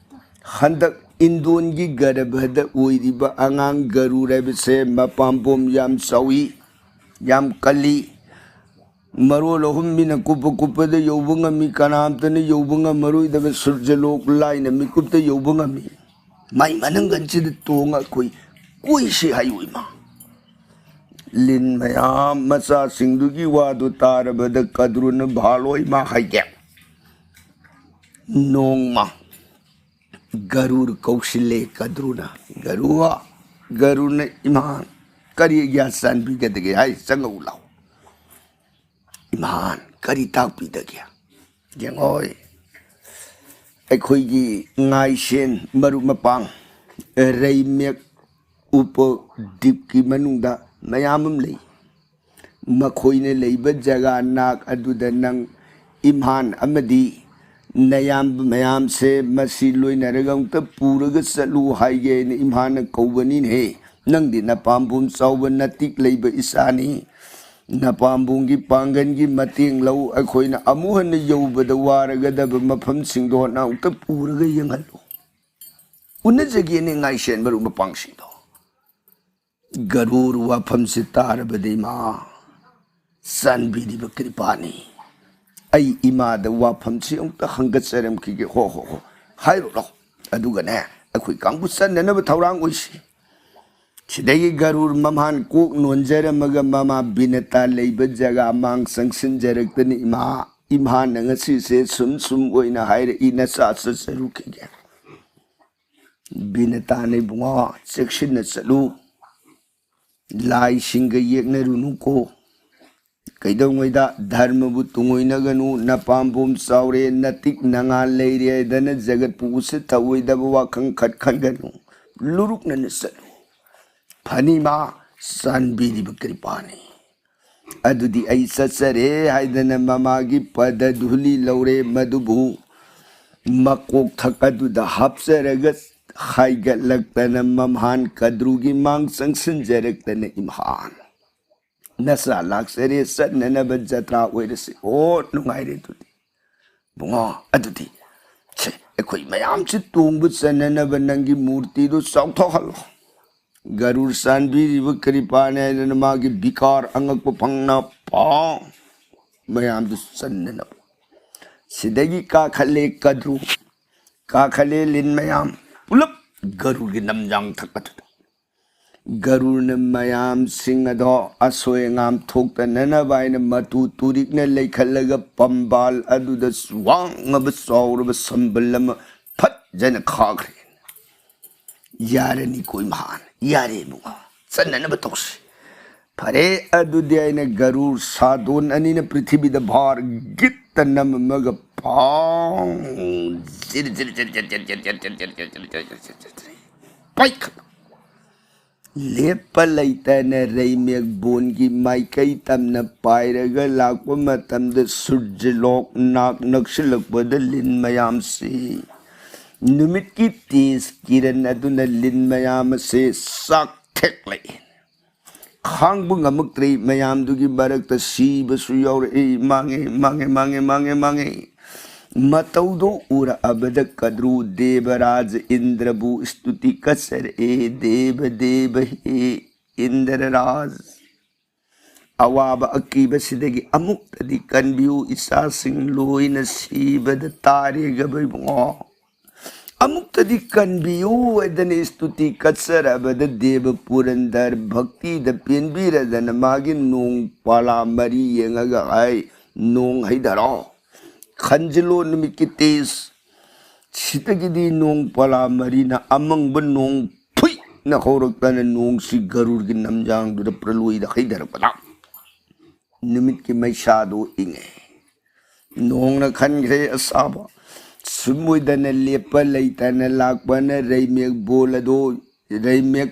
ꯍꯟꯗꯛ ꯏꯟꯗꯣꯟꯒꯤ ꯒꯔꯚꯗ ꯑꯣꯏꯔꯤꯕ ꯑꯉꯥꯡ ꯒꯔꯨꯔ ꯍꯥꯏꯕꯁꯦ ꯃꯄꯥꯝꯕꯣꯝ ꯌꯥꯝ ꯆꯥꯎꯏ, ꯌꯥꯝ ꯀꯜꯂꯤ꯫ ꯃꯔꯣꯜ ꯑꯍꯨꯝ ꯃꯤꯅ ꯀꯨꯞꯄ ꯀꯨꯞꯄꯗ ꯌꯧꯕ ꯉꯝꯃꯤ, ꯀꯅꯥꯝꯇꯅ ꯌꯧꯕ ꯉꯝꯃꯔꯣꯏꯗꯕ ꯁꯨꯔꯖꯂꯣꯛ ꯂꯥꯏꯅ ꯃꯤꯀꯨꯞꯇ ꯌꯧꯕ ꯉꯝꯃꯤ꯫ ꯃꯥꯏ ꯃꯅꯪꯒꯟꯁꯤꯗ ꯇꯣꯡꯉ ꯑꯩꯈꯣꯏ ꯀꯣꯏꯁꯤ ꯍꯥꯏꯌꯨ ꯏꯃꯥ"꯫ ꯂꯤꯟ ꯃꯌꯥꯝ ꯃꯆꯥꯁꯤꯡꯗꯨꯒꯤ ꯋꯥꯗꯨ ꯇꯥꯔꯕꯗ ꯀꯗ꯭ꯔꯨꯅ ꯚꯥꯂꯣꯏ ꯃꯥ ꯍꯥꯏꯒꯦ꯫ ꯅꯣꯡꯃ ꯒꯔꯨꯔ ꯀꯧꯁꯤꯜꯂꯦ ꯀꯗ꯭ꯔꯨꯅ꯫ "ꯒꯔꯨ, ꯒꯔꯨꯔꯅ ꯏꯃꯥ ꯀꯔꯤ ꯑꯒ꯭ꯌꯥ ꯆꯥꯟꯕꯤꯒꯗꯒꯦ ꯍꯥꯏ, ꯆꯪꯉꯛꯎ ꯂꯥꯎ꯫ ꯏꯃꯥꯟ ꯀꯔꯤ ꯇꯥꯛꯄꯤꯗꯒꯦ? ꯌꯦꯡꯉꯣꯏ, ꯑꯩꯈꯣꯏꯒꯤ ꯉꯥꯏꯁꯦꯟ ꯃꯔꯨꯞ ꯃꯄꯥꯡ ꯔꯩꯃꯦꯛ ꯎꯄꯗꯤꯞꯀꯤ ꯃꯅꯨꯡꯗ ꯃꯌꯥꯝ ꯑꯃ ꯂꯩ꯫ ꯃꯈꯣꯏꯅ ꯂꯩꯕ ꯖꯒꯥ ꯅꯥꯛ ꯑꯗꯨꯗ ꯅꯪ ꯏꯝꯍꯥꯟ ꯑꯃꯗꯤ ꯅꯌꯥꯝꯕ ꯃꯌꯥꯝꯁꯦ ꯃꯁꯤ ꯂꯣꯏꯅꯔꯒ ꯑꯃꯨꯛꯇ ꯄꯨꯔꯒ ꯆꯠꯂꯨ ꯍꯥꯏꯒꯦ ꯍꯥꯏꯅ ꯏꯝꯍꯥꯟꯅ ꯀꯧꯕꯅꯤꯅꯦꯍꯦ꯫ ꯅꯪꯗꯤ ꯅꯄꯥꯝꯕꯣꯝ ꯆꯥꯎꯕ ꯅꯇꯤꯛ ꯂꯩꯕ ꯏꯆꯥꯅꯤ꯫ ꯅꯄꯥꯝꯕꯣꯝꯒꯤ ꯄꯥꯡꯒꯜꯒꯤ ꯃꯇꯦꯡ ꯂꯧ꯫ ꯑꯩꯈꯣꯏꯅ ꯑꯃꯨꯛ ꯍꯟꯅ ꯌꯧꯕꯗ ꯋꯥꯔꯒꯗꯕ ꯃꯐꯝꯁꯤꯡꯗꯣ ꯅꯪ ꯑꯃꯨꯛꯇ ꯄꯨꯔꯒ ꯌꯦꯡꯍꯜꯂꯨ꯫ ꯎꯅꯖꯒꯦꯅꯦ ꯉꯥꯏꯁꯦꯟ ꯃꯔꯨꯞ ꯃꯄꯥꯡꯁꯤꯡꯗꯣ"꯫ ꯒꯔꯨꯔ ꯋꯥꯐꯝꯁꯤ ꯇꯥꯔꯕꯗ ꯏꯃꯥ ꯆꯥꯟꯕꯤꯔꯤꯕ ꯀ꯭ꯔꯤꯄꯥꯅꯤ꯫ ꯑꯩ ꯏꯃꯥꯗ ꯋꯥꯐꯝꯁꯤ ꯑꯃꯨꯛꯇ ꯍꯪꯒꯠꯆꯔꯝꯈꯤꯒꯦ꯫ "ꯍꯣ, ꯍꯣ, ꯍꯣ, ꯍꯥꯏꯔꯨꯔꯣ꯫ ꯑꯗꯨꯒꯅꯦ ꯑꯩꯈꯣꯏ ꯀꯥꯡꯕꯨ ꯆꯟꯅꯅꯕ ꯊꯧꯔꯥꯡ ꯑꯣꯏꯁꯤ"꯫ ꯁꯤꯗꯒꯤ ꯒꯔꯨꯔ ꯃꯝꯍꯥꯟ ꯀꯣꯛ ꯅꯣꯟꯖꯔꯝꯃꯒ ꯃꯃꯥ ꯕꯤꯅꯇꯥ ꯂꯩꯕ ꯖꯒꯥ ꯃꯥꯡ ꯆꯪꯁꯤꯟꯖꯔꯛꯇꯅ, "ꯏꯃꯥ, ꯏꯝꯍꯥꯟꯅ ꯉꯁꯤꯁꯦ ꯁꯨꯝ ꯁꯨꯝ ꯑꯣꯏꯅ ꯍꯥꯏꯔꯛꯏ, ꯅꯆꯥ ꯆꯠꯆꯔꯨꯈꯤꯒꯦ"꯫ ꯕꯤꯅꯇꯥꯅ, "ꯏꯕꯨꯡꯉꯣ, ꯆꯦꯛꯁꯤꯟꯅ ꯆꯠꯂꯨ꯫ ꯂꯥꯏꯁꯤꯡꯒ ꯌꯦꯛꯅꯔꯨꯅꯨꯀꯣ꯫ ꯀꯩꯗꯧꯉꯩꯗ ꯙꯔꯃꯕꯨ ꯇꯨꯡꯑꯣꯏꯅꯒꯅꯨ, ꯅꯄꯥꯝꯕꯣꯝ ꯆꯥꯎꯔꯦ, ꯅꯇꯤꯛ ꯅꯉꯥꯜ ꯂꯩꯔꯦ ꯍꯥꯏꯗꯅ ꯖꯒꯠꯄꯨ ꯎꯁꯤꯠ ꯊꯑꯣꯏꯗꯕ ꯋꯥꯈꯜ ꯈꯠ ꯈꯟꯒꯅꯨ, ꯂꯨꯔꯨꯛꯅꯅ ꯆꯠꯂꯨ꯫ ꯐꯅꯤꯃꯥ, ꯆꯥꯟꯕꯤꯔꯤꯕ ꯀ꯭ꯔꯤꯄꯥꯅꯤ꯫ ꯑꯗꯨꯗꯤ ꯑꯩ ꯆꯠꯆꯔꯦ ꯍꯥꯏꯗꯅ ꯃꯃꯥꯒꯤ ꯄꯗ ꯙꯨꯂꯤ ꯂꯧꯔꯦ, ꯃꯗꯨꯕꯨ ꯃꯀꯣꯛ ꯊꯛ ꯑꯗꯨꯗ ꯍꯥꯞꯆꯔꯒ ꯍꯥꯏꯒꯠꯂꯛꯇꯅ ꯃꯝꯍꯥꯟ ꯀꯗ꯭ꯔꯨꯒꯤ ꯃꯥꯡ ꯆꯪꯁꯤꯟꯖꯔꯛꯇꯅ, ꯏꯝꯍꯥꯟ, ꯅꯆꯥ ꯂꯥꯛꯆꯔꯦ, ꯆꯠꯅꯅꯕ ꯖꯇ꯭ꯔꯥ ꯑꯣꯏꯔꯁꯤ꯫ ꯑꯣ, ꯅꯨꯡꯉꯥꯏꯔꯦ ꯑꯗꯨꯗꯤ꯫ ꯕꯨꯡꯉꯣ, ꯑꯗꯨꯗꯤ ꯁꯦ, ꯑꯩꯈꯣꯏ ꯃꯌꯥꯝꯁꯤ ꯇꯣꯡꯕ ꯆꯟꯅꯅꯕ ꯅꯪꯒꯤ ꯃꯨꯔꯇꯤꯗꯨ ꯆꯥꯎꯊꯣꯛꯍꯜꯂꯣ꯫ ꯒꯔꯨꯔ ꯆꯥꯟꯕꯤꯔꯤꯕ ꯀ꯭ꯔꯤꯄꯥꯅꯤ ꯍꯥꯏꯗꯅ ꯃꯥꯒꯤ ꯕꯤꯀꯥꯔ ꯑꯉꯛꯄ ꯐꯪꯅ ꯄꯥꯎ ꯃꯌꯥꯝꯗꯨ ꯆꯟꯅꯅꯕ꯫ ꯁꯤꯗꯒꯤ ꯀꯥꯈꯠꯂꯦ ꯀꯗ꯭ꯔꯨ, ꯀꯥꯈꯠꯂꯦ ꯂꯤꯟ ꯃꯌꯥꯝ, ꯄꯨꯂꯞ ꯒꯔꯨꯔꯒꯤ ꯅꯝꯖꯥꯡ ꯊꯛ ꯑꯗꯨꯗ꯫ ꯒꯔꯨꯔꯅ ꯃꯌꯥꯝꯁꯤꯡ ꯑꯗꯣ ꯑꯁꯣꯏ ꯑꯉꯥꯝ ꯊꯣꯛꯇꯅꯅꯕ ꯍꯥꯏꯅ ꯃꯇꯨ ꯇꯨꯔꯤꯛꯅ ꯂꯩꯈꯠꯂꯒ ꯄꯝꯕꯥꯜ ꯑꯗꯨꯗ ꯋꯥꯡꯉꯕ ꯆꯥꯎꯔꯕ ꯁꯝꯕꯜ ꯑꯃ ꯐꯠꯖꯅ ꯈꯥꯈ꯭ꯔꯦ꯫ ꯌꯥꯔꯅꯤ ꯀꯣꯏꯃꯍꯥꯟ, ꯌꯥꯔꯦ ꯏꯕꯨꯡꯉꯣ, ꯆꯠꯅꯅꯕ ꯇꯧꯁꯤ꯫ ꯐꯔꯦ, ꯑꯗꯨꯗꯤ ꯑꯩꯅ ꯒꯔꯨꯔ ꯁꯥꯗꯣꯟ ꯑꯅꯤꯅ ꯄ꯭ꯔꯤꯊꯤꯕꯤꯗ ꯚꯥꯔ ꯒꯤꯠꯇ ꯅꯝꯃꯝꯃꯒ ꯄꯥꯎ ꯖꯤꯔꯤ ꯖꯤꯔꯤ ꯖꯤꯔꯤ ꯖꯤꯔꯤ ꯖꯤꯔꯤ ꯖꯤꯔꯤ ꯖꯤꯔꯤ ꯖꯤꯔꯤ ꯖꯤꯔꯤ ꯖꯤꯔꯤ ꯖꯤꯔꯤ ꯖꯤꯔꯤ ꯖꯤꯔꯤ ꯖꯤꯔꯤ ꯖꯤꯔꯤ ꯄꯥꯏꯈꯠꯂꯨ꯫ ꯂꯦꯞꯄ ꯂꯩꯇꯅ ꯔꯩꯃꯦꯛ ꯕꯣꯟꯒꯤ ꯃꯥꯏꯀꯩ ꯇꯝꯅ ꯄꯥꯏꯔꯒ ꯂꯥꯛꯄ ꯃꯇꯝꯗ ꯁꯨꯔꯖꯂꯣꯛ ꯅꯥꯛ ꯅꯛꯁꯤꯜꯂꯛꯄꯗ ꯂꯤꯟ ꯃꯌꯥꯝꯁꯤ ꯅꯨꯃꯤꯠꯀꯤ ꯇꯦꯖ ꯀꯤꯔꯟ ꯑꯗꯨꯅ ꯂꯤꯟ ꯃꯌꯥꯝ ꯑꯁꯤ ꯆꯥꯛ ꯊꯦꯛꯂꯛꯏ꯫ ꯈꯥꯡꯕ ꯉꯝꯃꯛꯇ꯭ꯔꯦ꯫ ꯃꯌꯥꯝꯗꯨꯒꯤ ꯃꯔꯛꯇ ꯁꯤꯕꯁꯨ ꯌꯥꯎꯔꯛꯏ꯫ ꯃꯥꯡꯉꯦ, ꯃꯥꯡꯉꯦ, ꯃꯥꯡꯉꯦ, ꯃꯥꯡꯉꯦ, ꯃꯥꯡꯉꯦ꯫ ꯃꯇꯧꯗꯨ ꯎꯔꯛꯑꯕꯗ ꯀꯗ꯭ꯔꯨ ꯗꯦꯕꯔꯥꯖ ꯏꯟꯗ꯭ꯔꯕꯨ ꯁ꯭ꯇꯨꯇꯤ ꯀꯠꯆꯔꯛꯑꯦ, "ꯗꯦꯕ ꯗꯦꯕ ꯍꯦ ꯏꯟꯗ꯭ꯔꯔꯥꯖ, ꯑꯋꯥꯕ ꯑꯀꯤꯕꯁꯤꯗꯒꯤ ꯑꯃꯨꯛꯇꯗꯤ ꯀꯟꯕꯤꯌꯨ, ꯏꯆꯥꯁꯤꯡ ꯂꯣꯏꯅ ꯁꯤꯕꯗ ꯇꯥꯔꯦꯒꯕ ꯏꯕꯨꯡꯉꯣ꯫ ꯑꯃꯨꯛꯇꯗꯤ ꯀꯟꯕꯤꯌꯨ" ꯍꯥꯏꯗꯅ ꯁ꯭ꯇꯨꯇꯤ ꯀꯠꯆꯔꯕꯗ ꯗꯦꯕ ꯄꯨꯔꯟꯗꯔ ꯚꯛꯇꯤꯗ ꯄꯦꯟꯕꯤꯔꯗꯅ ꯃꯥꯒꯤ ꯅꯣꯡ ꯄꯥꯂꯥ ꯃꯔꯤ ꯌꯦꯡꯉꯒ ꯍꯥꯏ, "ꯅꯣꯡ ꯍꯩꯊꯔꯣ, ꯈꯟꯖꯤꯜꯂꯣ ꯅꯨꯃꯤꯠꯀꯤ ꯇꯦꯖ꯫ ꯁꯤꯗꯒꯤꯗꯤ ꯅꯣꯡ ꯄꯥꯂꯥ ꯃꯔꯤꯅ ꯑꯃꯪꯕ ꯅꯣꯡ ꯐꯨꯏ ꯅ ꯍꯧꯔꯛꯇꯅ ꯅꯣꯡꯁꯤ ꯒꯔꯨꯔꯒꯤ ꯅꯝꯖꯥꯡꯗꯨꯗ ꯄ꯭ꯔꯂꯣꯏꯗ ꯍꯩꯊꯔꯛꯄꯗ ꯅꯨꯃꯤꯠꯀꯤ ꯃꯩꯁꯥꯗꯨ ꯏꯪꯉꯦ꯫ ꯅꯣꯡꯅ ꯈꯟꯈ꯭ꯔꯦ ꯑꯁꯥꯕ꯫ ꯁꯨꯝ ꯑꯣꯏꯗꯅ ꯂꯦꯞꯄ ꯂꯩꯇꯅ ꯂꯥꯛꯄꯅ ꯔꯩꯃꯦꯛ ꯕꯣꯜ ꯑꯗꯣ, ꯔꯩꯃꯦꯛ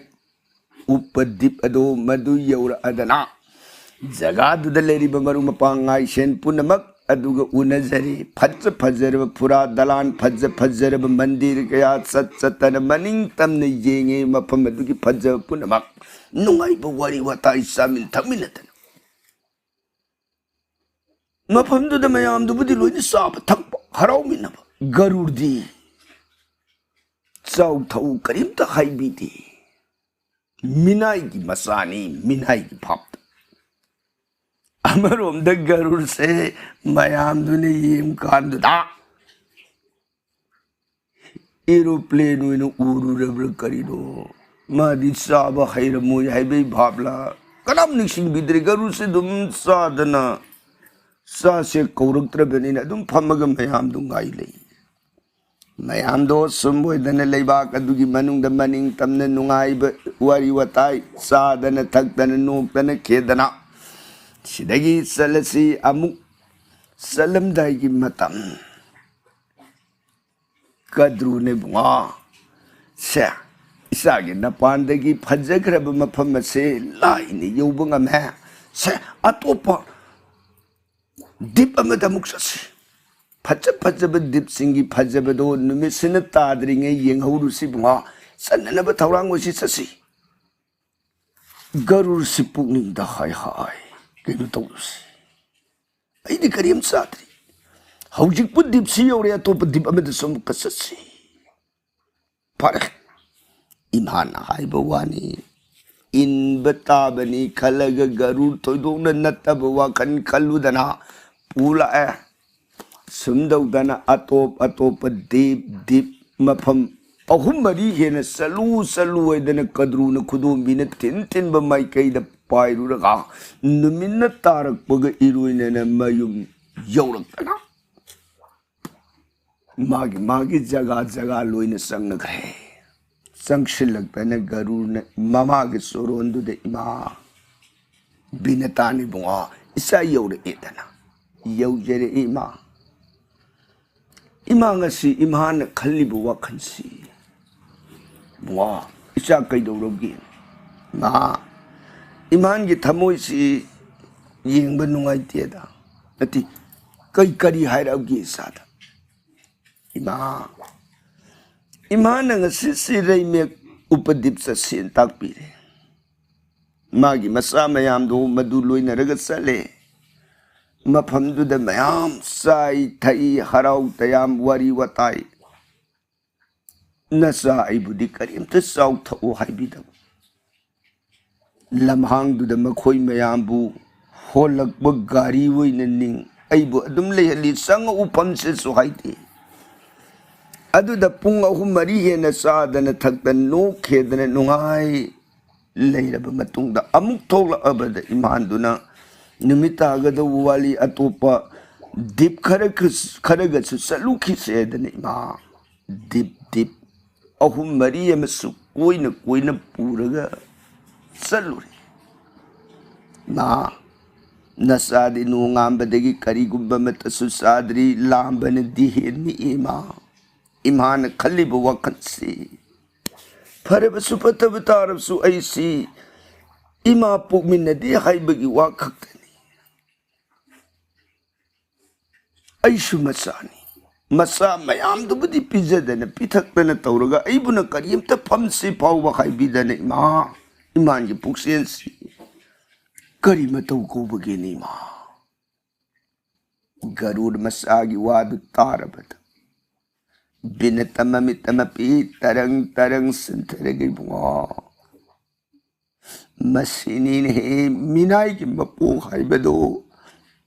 ꯎꯞꯄ ꯗꯤꯞ ꯑꯗꯣ ꯃꯗꯨ ꯌꯧꯔꯛꯑꯗꯅ ꯖꯒꯥꯗꯨꯗ ꯂꯩꯔꯤꯕ ꯃꯔꯨꯞ ꯃꯄꯥꯡ ꯉꯥꯏꯁꯦꯟ ꯄꯨꯝꯅꯃꯛ ꯑꯗꯨꯒ ꯎꯅꯖꯔꯦ꯫ ꯐꯖ ꯐꯖꯔꯕ ꯐꯨꯔꯥ ꯗꯂꯥꯟ, ꯐꯖ ꯐꯖꯔꯕ ꯃꯟꯗꯤꯔ ꯀꯌꯥ ꯆꯠ ꯆꯠꯇꯅ ꯃꯅꯤꯡ ꯇꯝꯅ ꯌꯦꯡꯉꯦ꯫ ꯃꯐꯝ ꯑꯗꯨꯒꯤ ꯐꯖꯕ ꯄꯨꯝꯅꯃꯛ ꯅꯨꯡꯉꯥꯏꯕ ꯋꯥꯔꯤ ꯋꯥꯇꯥꯏ ꯆꯥꯃꯤꯟ ꯊꯛꯃꯤꯟꯅꯗꯅ ꯃꯐꯝꯗꯨꯗ ꯃꯌꯥꯝꯗꯨꯕꯨꯗꯤ ꯂꯣꯏꯅ ꯆꯥꯕ ꯊꯛꯄ ꯍꯔꯥꯎꯃꯤꯟꯅꯕ꯫ ꯒꯔꯨꯔꯗꯤ ꯆꯥꯎ ꯊꯛꯎ ꯀꯔꯤꯝꯇ ꯍꯥꯏꯕꯤꯗꯦ꯫ ꯃꯤꯅꯥꯏꯒꯤ ꯃꯆꯥꯅꯤ, ꯃꯤꯅꯥꯏꯒꯤ ꯐꯥꯞꯇ꯫ ꯑꯃꯔꯣꯝꯗ ꯒꯔꯨꯔꯁꯦ ꯃꯌꯥꯝꯗꯨꯅ ꯌꯦꯡꯀꯥꯟꯗꯨꯗ ꯑꯦꯔꯣꯄ꯭ꯂꯦꯟ ꯑꯣꯏꯅ ꯎꯔꯨꯔꯕ꯭ꯔꯥ ꯀꯔꯤꯅꯣ? ꯃꯥꯗꯤ ꯆꯥꯕ ꯍꯩꯔꯝꯃꯣꯏ ꯍꯥꯏꯕꯒꯤ ꯚꯥꯞꯂ? ꯀꯅꯥꯝ ꯅꯤꯡꯁꯤꯡꯕꯤꯗ꯭ꯔꯦ꯫ ꯒꯔꯨꯔꯁꯦ ꯑꯗꯨꯝ ꯆꯥꯗꯅ, ꯆꯥꯁꯦ ꯀꯧꯔꯛꯇ꯭ꯔꯕꯅꯤꯅ ꯑꯗꯨꯝ ꯐꯝꯃꯒ ꯃꯌꯥꯝꯗꯨ ꯉꯥꯏ ꯂꯩ꯫ ꯃꯌꯥꯝꯗꯣ ꯁꯨꯝ ꯑꯣꯏꯗꯅ ꯂꯩꯕꯥꯛ ꯑꯗꯨꯒꯤ ꯃꯅꯨꯡꯗ ꯃꯅꯤꯡ ꯇꯝꯅ ꯅꯨꯡꯉꯥꯏꯕ ꯋꯥꯔꯤ ꯋꯥꯇꯥꯏ ꯆꯥꯗꯅ ꯊꯛꯇꯅ ꯅꯣꯛꯇꯅ ꯈꯦꯗꯅ ꯁꯤꯗꯒꯤ ꯆꯠꯂꯁꯤ꯫ ꯑꯃꯨꯛ ꯆꯠꯂꯝꯗꯥꯏꯒꯤ ꯃꯇꯝ꯫ ꯀꯗ꯭ꯔꯨꯅꯦ ꯏꯕꯨꯡꯉꯣ꯫ ꯁꯦ, ꯏꯆꯥꯒꯤ ꯅꯄꯥꯟꯗꯒꯤ ꯐꯖꯈ꯭ꯔꯕ ꯃꯐꯝ ꯑꯁꯦ ꯂꯥꯏꯅ ꯌꯧꯕ ꯉꯝꯃꯦ꯫ ꯁꯦ, ꯑꯇꯣꯞꯄ ꯗꯤꯞ ꯑꯃꯗ ꯑꯃꯨꯛ ꯆꯠꯁꯤ꯫ ꯐꯖ ꯐꯖꯕ ꯗꯤꯞꯁꯤꯡꯒꯤ ꯐꯖꯕꯗꯣ ꯅꯨꯃꯤꯠꯁꯤꯅ ꯇꯥꯗ꯭ꯔꯤꯉꯩ ꯌꯦꯡꯍꯧꯔꯨꯁꯤ ꯏꯕꯨꯡꯉꯣ꯫ ꯆꯠꯅꯅꯕ ꯊꯧꯔꯥꯡ ꯑꯣꯏꯁꯤ, ꯆꯠꯁꯤ꯫ ꯒꯔꯨꯔꯁꯤ ꯄꯨꯛꯅꯤꯡꯗ ꯍꯥꯏ ꯍꯥꯏ ꯀꯩꯅꯣ ꯇꯧꯔꯨꯁꯤ꯫ ꯑꯩꯗꯤ ꯀꯔꯤꯝ ꯆꯥꯗ꯭ꯔꯤ꯫ ꯍꯧꯖꯤꯛꯄꯨ ꯗꯤꯞꯁꯤ ꯌꯧꯔꯦ, ꯑꯇꯣꯞꯄ ꯗꯤꯞ ꯑꯃꯗꯁꯨ ꯑꯃꯨꯛꯀ ꯆꯠꯁꯤ꯫ ꯐꯔꯦ, ꯏꯃꯥꯅ ꯍꯥꯏꯕ ꯋꯥꯅꯤ, ꯏꯟꯕ ꯇꯥꯕꯅꯤ ꯈꯜꯂꯒ ꯒꯔꯨꯔ ꯊꯣꯏꯗꯣꯛꯅ ꯅꯠꯇꯕ ꯋꯥꯈꯜ ꯈꯜꯂꯨꯗꯅ ꯄꯨ ꯂꯥꯛꯑꯦ꯫ ꯁꯨꯝ ꯇꯧꯗꯅ ꯑꯇꯣꯞ ꯑꯇꯣꯞꯄ ꯗꯤꯞ ꯗꯤꯞ ꯃꯐꯝ ꯑꯍꯨꯝ ꯃꯔꯤ ꯍꯦꯟꯅ ꯆꯠꯂꯨ ꯆꯠꯂꯨ ꯍꯥꯏꯗꯅ ꯀꯗ꯭ꯔꯨꯅ ꯈꯨꯗꯣꯝꯕꯤꯅ ꯊꯤꯟ ꯊꯤꯟꯕ ꯃꯥꯏꯀꯩꯗ ꯄꯥꯏꯔꯨꯔꯒ ꯅꯨꯃꯤꯠꯅ ꯇꯥꯔꯛꯄꯒ ꯏꯔꯣꯏꯅꯅ ꯃꯌꯨꯝ ꯌꯧꯔꯛꯇꯅ ꯃꯥꯒꯤ ꯃꯥꯒꯤ ꯖꯒꯥ ꯖꯒꯥ ꯂꯣꯏꯅ ꯆꯪꯅꯈ꯭ꯔꯦ꯫ ꯆꯪꯁꯤꯜꯂꯛꯇꯅ ꯒꯔꯨꯅ ꯃꯃꯥꯒꯤ ꯆꯣꯔꯣꯟꯗꯨꯗ, "ꯏꯃꯥ, ꯕꯤꯅꯇꯥꯅꯤ ꯏꯕꯨꯡꯉꯣ, ꯏꯆꯥ ꯌꯧꯔꯛꯑꯦꯗꯅ, ꯌꯧꯖꯔꯛꯏ ꯏꯃꯥ꯫ ꯏꯃꯥ, ꯉꯁꯤ ꯏꯃꯥꯅ ꯈꯜꯂꯤꯕ ꯋꯥꯈꯜꯁꯤ, ꯏꯕꯨꯡꯉꯣ, ꯏꯆꯥ ꯀꯩꯗꯧꯔꯒꯦ? ꯏꯃꯥ, ꯏꯃꯥꯟꯒꯤ ꯊꯃꯣꯏꯁꯤ ꯌꯦꯡꯕ ꯅꯨꯡꯉꯥꯏꯇꯦꯗ꯫ ꯅꯠꯇꯦ, ꯀꯩ, ꯀꯔꯤ ꯍꯥꯏꯔꯛꯑꯒꯦ ꯏꯆꯥꯗ? ꯏꯃꯥ, ꯏꯃꯥꯅ ꯉꯁꯤꯁꯤ ꯔꯩꯃꯦꯛ ꯎꯄꯗꯤꯞ ꯆꯠꯁꯦꯅ ꯇꯥꯛꯄꯤꯔꯦ꯫ ꯃꯥꯒꯤ ꯃꯆꯥ ꯃꯌꯥꯝꯗꯣ ꯃꯗꯨ ꯂꯣꯏꯅꯔꯒ ꯆꯠꯂꯦ꯫ ꯃꯐꯝꯗꯨꯗ ꯃꯌꯥꯝ ꯆꯥꯏ, ꯊꯛꯏ, ꯍꯔꯥꯎ ꯇꯌꯥꯝ, ꯋꯥꯔꯤ ꯋꯥꯇꯥꯏ꯫ ꯅꯆꯥ ꯑꯩꯕꯨꯗꯤ ꯀꯔꯤꯝꯇ ꯆꯥꯎ ꯊꯛꯎ ꯍꯥꯏꯕꯤꯗꯕ꯫ ꯂꯝꯍꯥꯡꯗꯨꯗ ꯃꯈꯣꯏ ꯃꯌꯥꯝꯕꯨ ꯍꯣꯜꯂꯛꯄ ꯒꯥꯔꯤ ꯑꯣꯏꯅ ꯅꯤꯡ, ꯑꯩꯕꯨ ꯑꯗꯨꯝ ꯂꯩꯍꯜꯂꯤ, ꯆꯪꯉꯛꯎ ꯐꯝꯁꯦꯁꯨ ꯍꯥꯏꯗꯦ꯫ ꯑꯗꯨꯗ ꯄꯨꯡ ꯑꯍꯨꯝ ꯃꯔꯤ ꯍꯦꯟꯅ ꯆꯥꯗꯅ ꯊꯛꯇꯅ ꯅꯣꯛꯈꯦꯗꯅ ꯅꯨꯡꯉꯥꯏ ꯂꯩꯔꯕ ꯃꯇꯨꯡꯗ ꯑꯃꯨꯛ ꯊꯣꯛꯂꯛꯑꯕꯗ ꯏꯃꯥꯟꯗꯨꯅ ꯅꯨꯃꯤꯠ ꯇꯥꯒꯗꯧꯕ ꯋꯥꯠꯂꯤ, ꯑꯇꯣꯞꯄ ꯗꯤꯞ ꯈꯔ, ꯈꯔꯒꯁꯨ ꯆꯠꯂꯨꯈꯤꯁꯦꯗꯅ ꯏꯃꯥ ꯗꯤꯞ ꯗꯤꯞ ꯑꯍꯨꯝ ꯃꯔꯤ ꯑꯃꯁꯨ ꯀꯣꯏꯅ ꯀꯣꯏꯅ ꯄꯨꯔꯒ ꯆꯠꯂꯨꯔꯦ꯫ ꯏꯃꯥ, ꯅꯆꯥꯗꯤ ꯅꯣꯡꯉꯥꯟꯕꯗꯒꯤ ꯀꯔꯤꯒꯨꯝꯕ ꯑꯃꯠꯇꯁꯨ ꯆꯥꯗ꯭ꯔꯤ, ꯂꯥꯝꯕꯅꯗꯤ ꯍꯦꯟꯅꯤ ꯏꯃꯥ꯫ ꯏꯃꯥꯅ ꯈꯜꯂꯤꯕ ꯋꯥꯈꯜꯁꯤ, ꯐꯔꯕꯁꯨ ꯐꯠꯇꯕ ꯇꯥꯔꯕꯁꯨ ꯑꯩꯁꯤ ꯏꯃꯥ ꯄꯣꯛꯃꯤꯟꯅꯗꯦ ꯍꯥꯏꯕꯒꯤ ꯋꯥ ꯈꯛꯇꯅꯤ꯫ ꯑꯩꯁꯨ ꯃꯆꯥꯅꯤ꯫ ꯃꯆꯥ ꯃꯌꯥꯝꯗꯨꯕꯨꯗꯤ ꯄꯤꯖꯗꯅ ꯄꯤꯊꯛꯇꯅ ꯇꯧꯔꯒ ꯑꯩꯕꯨꯅ ꯀꯔꯤꯝꯇ ꯐꯝꯁꯤ ꯐꯥꯎꯕ ꯍꯥꯏꯕꯤꯗꯅ ꯏꯃꯥ, ꯏꯃꯥꯟꯒꯤ ꯄꯨꯛꯆꯦꯜꯁꯤ ꯀꯔꯤ ꯃꯇꯧ ꯀꯧꯕꯒꯦꯅꯦ ꯏꯃꯥ? ꯒꯔꯨꯔ ꯃꯆꯥꯒꯤ ꯋꯥꯗꯨ ꯇꯥꯔꯕꯗ ꯕꯤꯅꯇ ꯃꯃꯤꯠꯇ ꯃꯄꯤ ꯇꯔꯪ ꯇꯔꯪ ꯁꯤꯟꯊꯔꯒ, "ꯏꯕꯨꯡꯉꯣ, ꯃꯁꯤꯅꯤꯅꯦꯍꯦ ꯃꯤꯅꯥꯏꯒꯤ ꯃꯄꯣꯛ ꯍꯥꯏꯕꯗꯣ,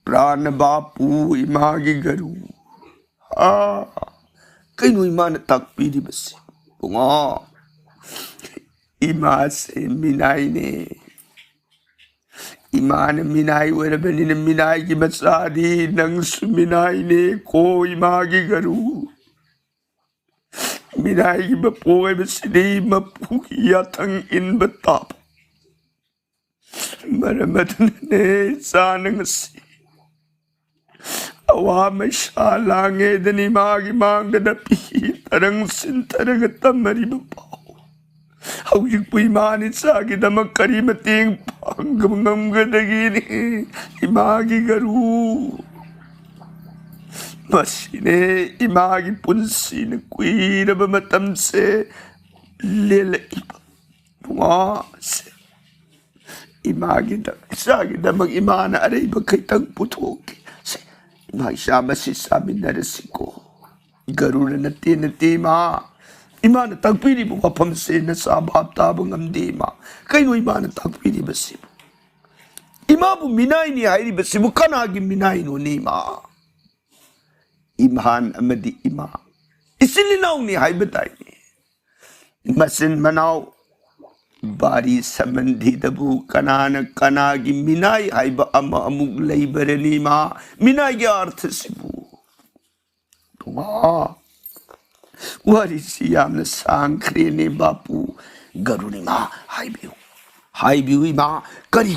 ꯄ꯭ꯔꯥꯅ ꯕꯥꯄꯨ ꯏꯃꯥꯒꯤ ꯒꯔꯨ꯫ ꯑꯥ, ꯀꯩꯅꯣ ꯏꯃꯥꯅ ꯇꯥꯛꯄꯤꯔꯤꯕꯁꯤ? ꯏꯕꯨꯡꯉꯣ, ꯏꯃꯥꯁꯦ ꯃꯤꯅꯥꯏꯅꯦ꯫ ꯏꯃꯥꯅ ꯃꯤꯅꯥꯏ ꯑꯣꯏꯔꯕꯅꯤꯅ ꯃꯤꯅꯥꯏꯒꯤ ꯃꯆꯥꯗꯤ ꯅꯪꯁꯨ ꯃꯤꯅꯥꯏꯅꯦ ꯀꯣ ꯏꯃꯥꯒꯤ ꯒꯔꯨ꯫ ꯃꯤꯅꯥꯏꯒꯤ ꯃꯄꯣꯛ ꯍꯥꯏꯕꯁꯤꯗꯤ ꯃꯄꯨꯒꯤ ꯌꯥꯊꯪ ꯏꯟꯕ ꯇꯥꯕ꯫ ꯃꯔꯝ ꯑꯗꯨꯅꯅꯦ ꯏꯆꯥꯅ ꯉꯁꯤ ꯑꯋꯥ ꯃꯩꯁꯥ ꯂꯥꯡꯉꯦꯗꯅ ꯏꯃꯥꯒꯤ ꯃꯥꯡꯗ ꯅꯥꯄꯤ ꯇꯔꯪ ꯁꯤꯟꯊꯔꯒ ꯇꯝꯃꯔꯤꯕ ꯄꯥꯎ꯫ ꯍꯧꯖꯤꯛꯄꯨ ꯏꯃꯥꯅ ꯏꯆꯥꯒꯤꯗꯃꯛ ꯀꯔꯤ ꯃꯇꯦꯡ ꯄꯥꯡꯕ ꯉꯝꯒꯗꯒꯦꯅꯦ? ꯏꯃꯥꯒꯤ ꯒꯔꯨ꯫ ꯃꯁꯤꯅꯦ ꯏꯃꯥꯒꯤ ꯄꯨꯟꯁꯤꯅ ꯀꯨꯏꯔꯕ ꯃꯇꯝꯁꯦ ꯂꯦꯜꯂꯛꯏꯕ ꯄꯨꯡꯉꯥꯁꯦ꯫ ꯏꯃꯥꯒꯤꯗ-, ꯏꯆꯥꯒꯤꯗꯃꯛ ꯏꯃꯥꯅ ꯑꯔꯩꯕ ꯈꯤꯇꯪ ꯄꯨꯊꯣꯛꯀꯦ꯫ ꯁꯦ, ꯏꯃꯥ ꯏꯆꯥ ꯃꯁꯤ ꯆꯥꯃꯤꯟꯅꯔꯁꯤꯀꯣ꯫ ꯒꯔꯨꯅ ꯅꯠꯇꯦ, ꯅꯠꯇꯦ, ꯏꯃꯥ꯫ ꯏꯃꯥꯅ ꯇꯥꯛꯄꯤꯔꯤꯕ ꯋꯥꯐꯝꯁꯦ ꯅꯆꯥ ꯚꯥꯞ ꯇꯥꯕ ꯉꯝꯗꯦ, ꯏꯃꯥ꯫ ꯀꯩꯅꯣ ꯏꯃꯥꯅ ꯇꯥꯛꯄꯤꯔꯤꯕꯁꯤꯕꯨ? ꯏꯃꯥꯕꯨ ꯃꯤꯅꯥꯏꯅꯤ ꯍꯥꯏꯔꯤꯕꯁꯤꯕꯨ ꯀꯅꯥꯒꯤ ꯃꯤꯅꯥꯏꯅꯣꯅꯦ, ꯏꯃꯥ? ꯏꯝꯍꯥꯟ ꯑꯃꯗꯤ ꯏꯃꯥ ꯏꯆꯤꯜ ꯏꯅꯥꯎꯅꯤ ꯍꯥꯏꯕ ꯇꯥꯏꯅꯦ꯫ ꯃꯆꯤꯟ ꯃꯅꯥꯎ ꯕꯥꯔꯤ ꯁꯝꯕꯟꯗꯤꯗꯕꯨ ꯀꯅꯥꯅ ꯀꯅꯥꯒꯤ ꯃꯤꯅꯥꯏ ꯍꯥꯏꯕ ꯑꯃ ꯑꯃꯨꯛ ꯂꯩꯕꯔꯅꯤ, ꯏꯃꯥ? ꯃꯤꯅꯥꯏꯒꯤ ꯑꯥꯔꯊꯁꯤꯕꯨ? ꯏꯃꯥ, ꯋꯥꯔꯤꯁꯤ ꯌꯥꯝꯅ ꯁꯥꯡꯈ꯭ꯔꯦꯅꯦ, ꯕꯥꯄꯨ꯫ ꯒꯔꯨꯅꯤꯃꯥ, ꯍꯥꯏꯕꯤꯌꯨ, ꯍꯥꯏꯕꯤꯌꯨ, ꯏꯃꯥ꯫ ꯀꯔꯤ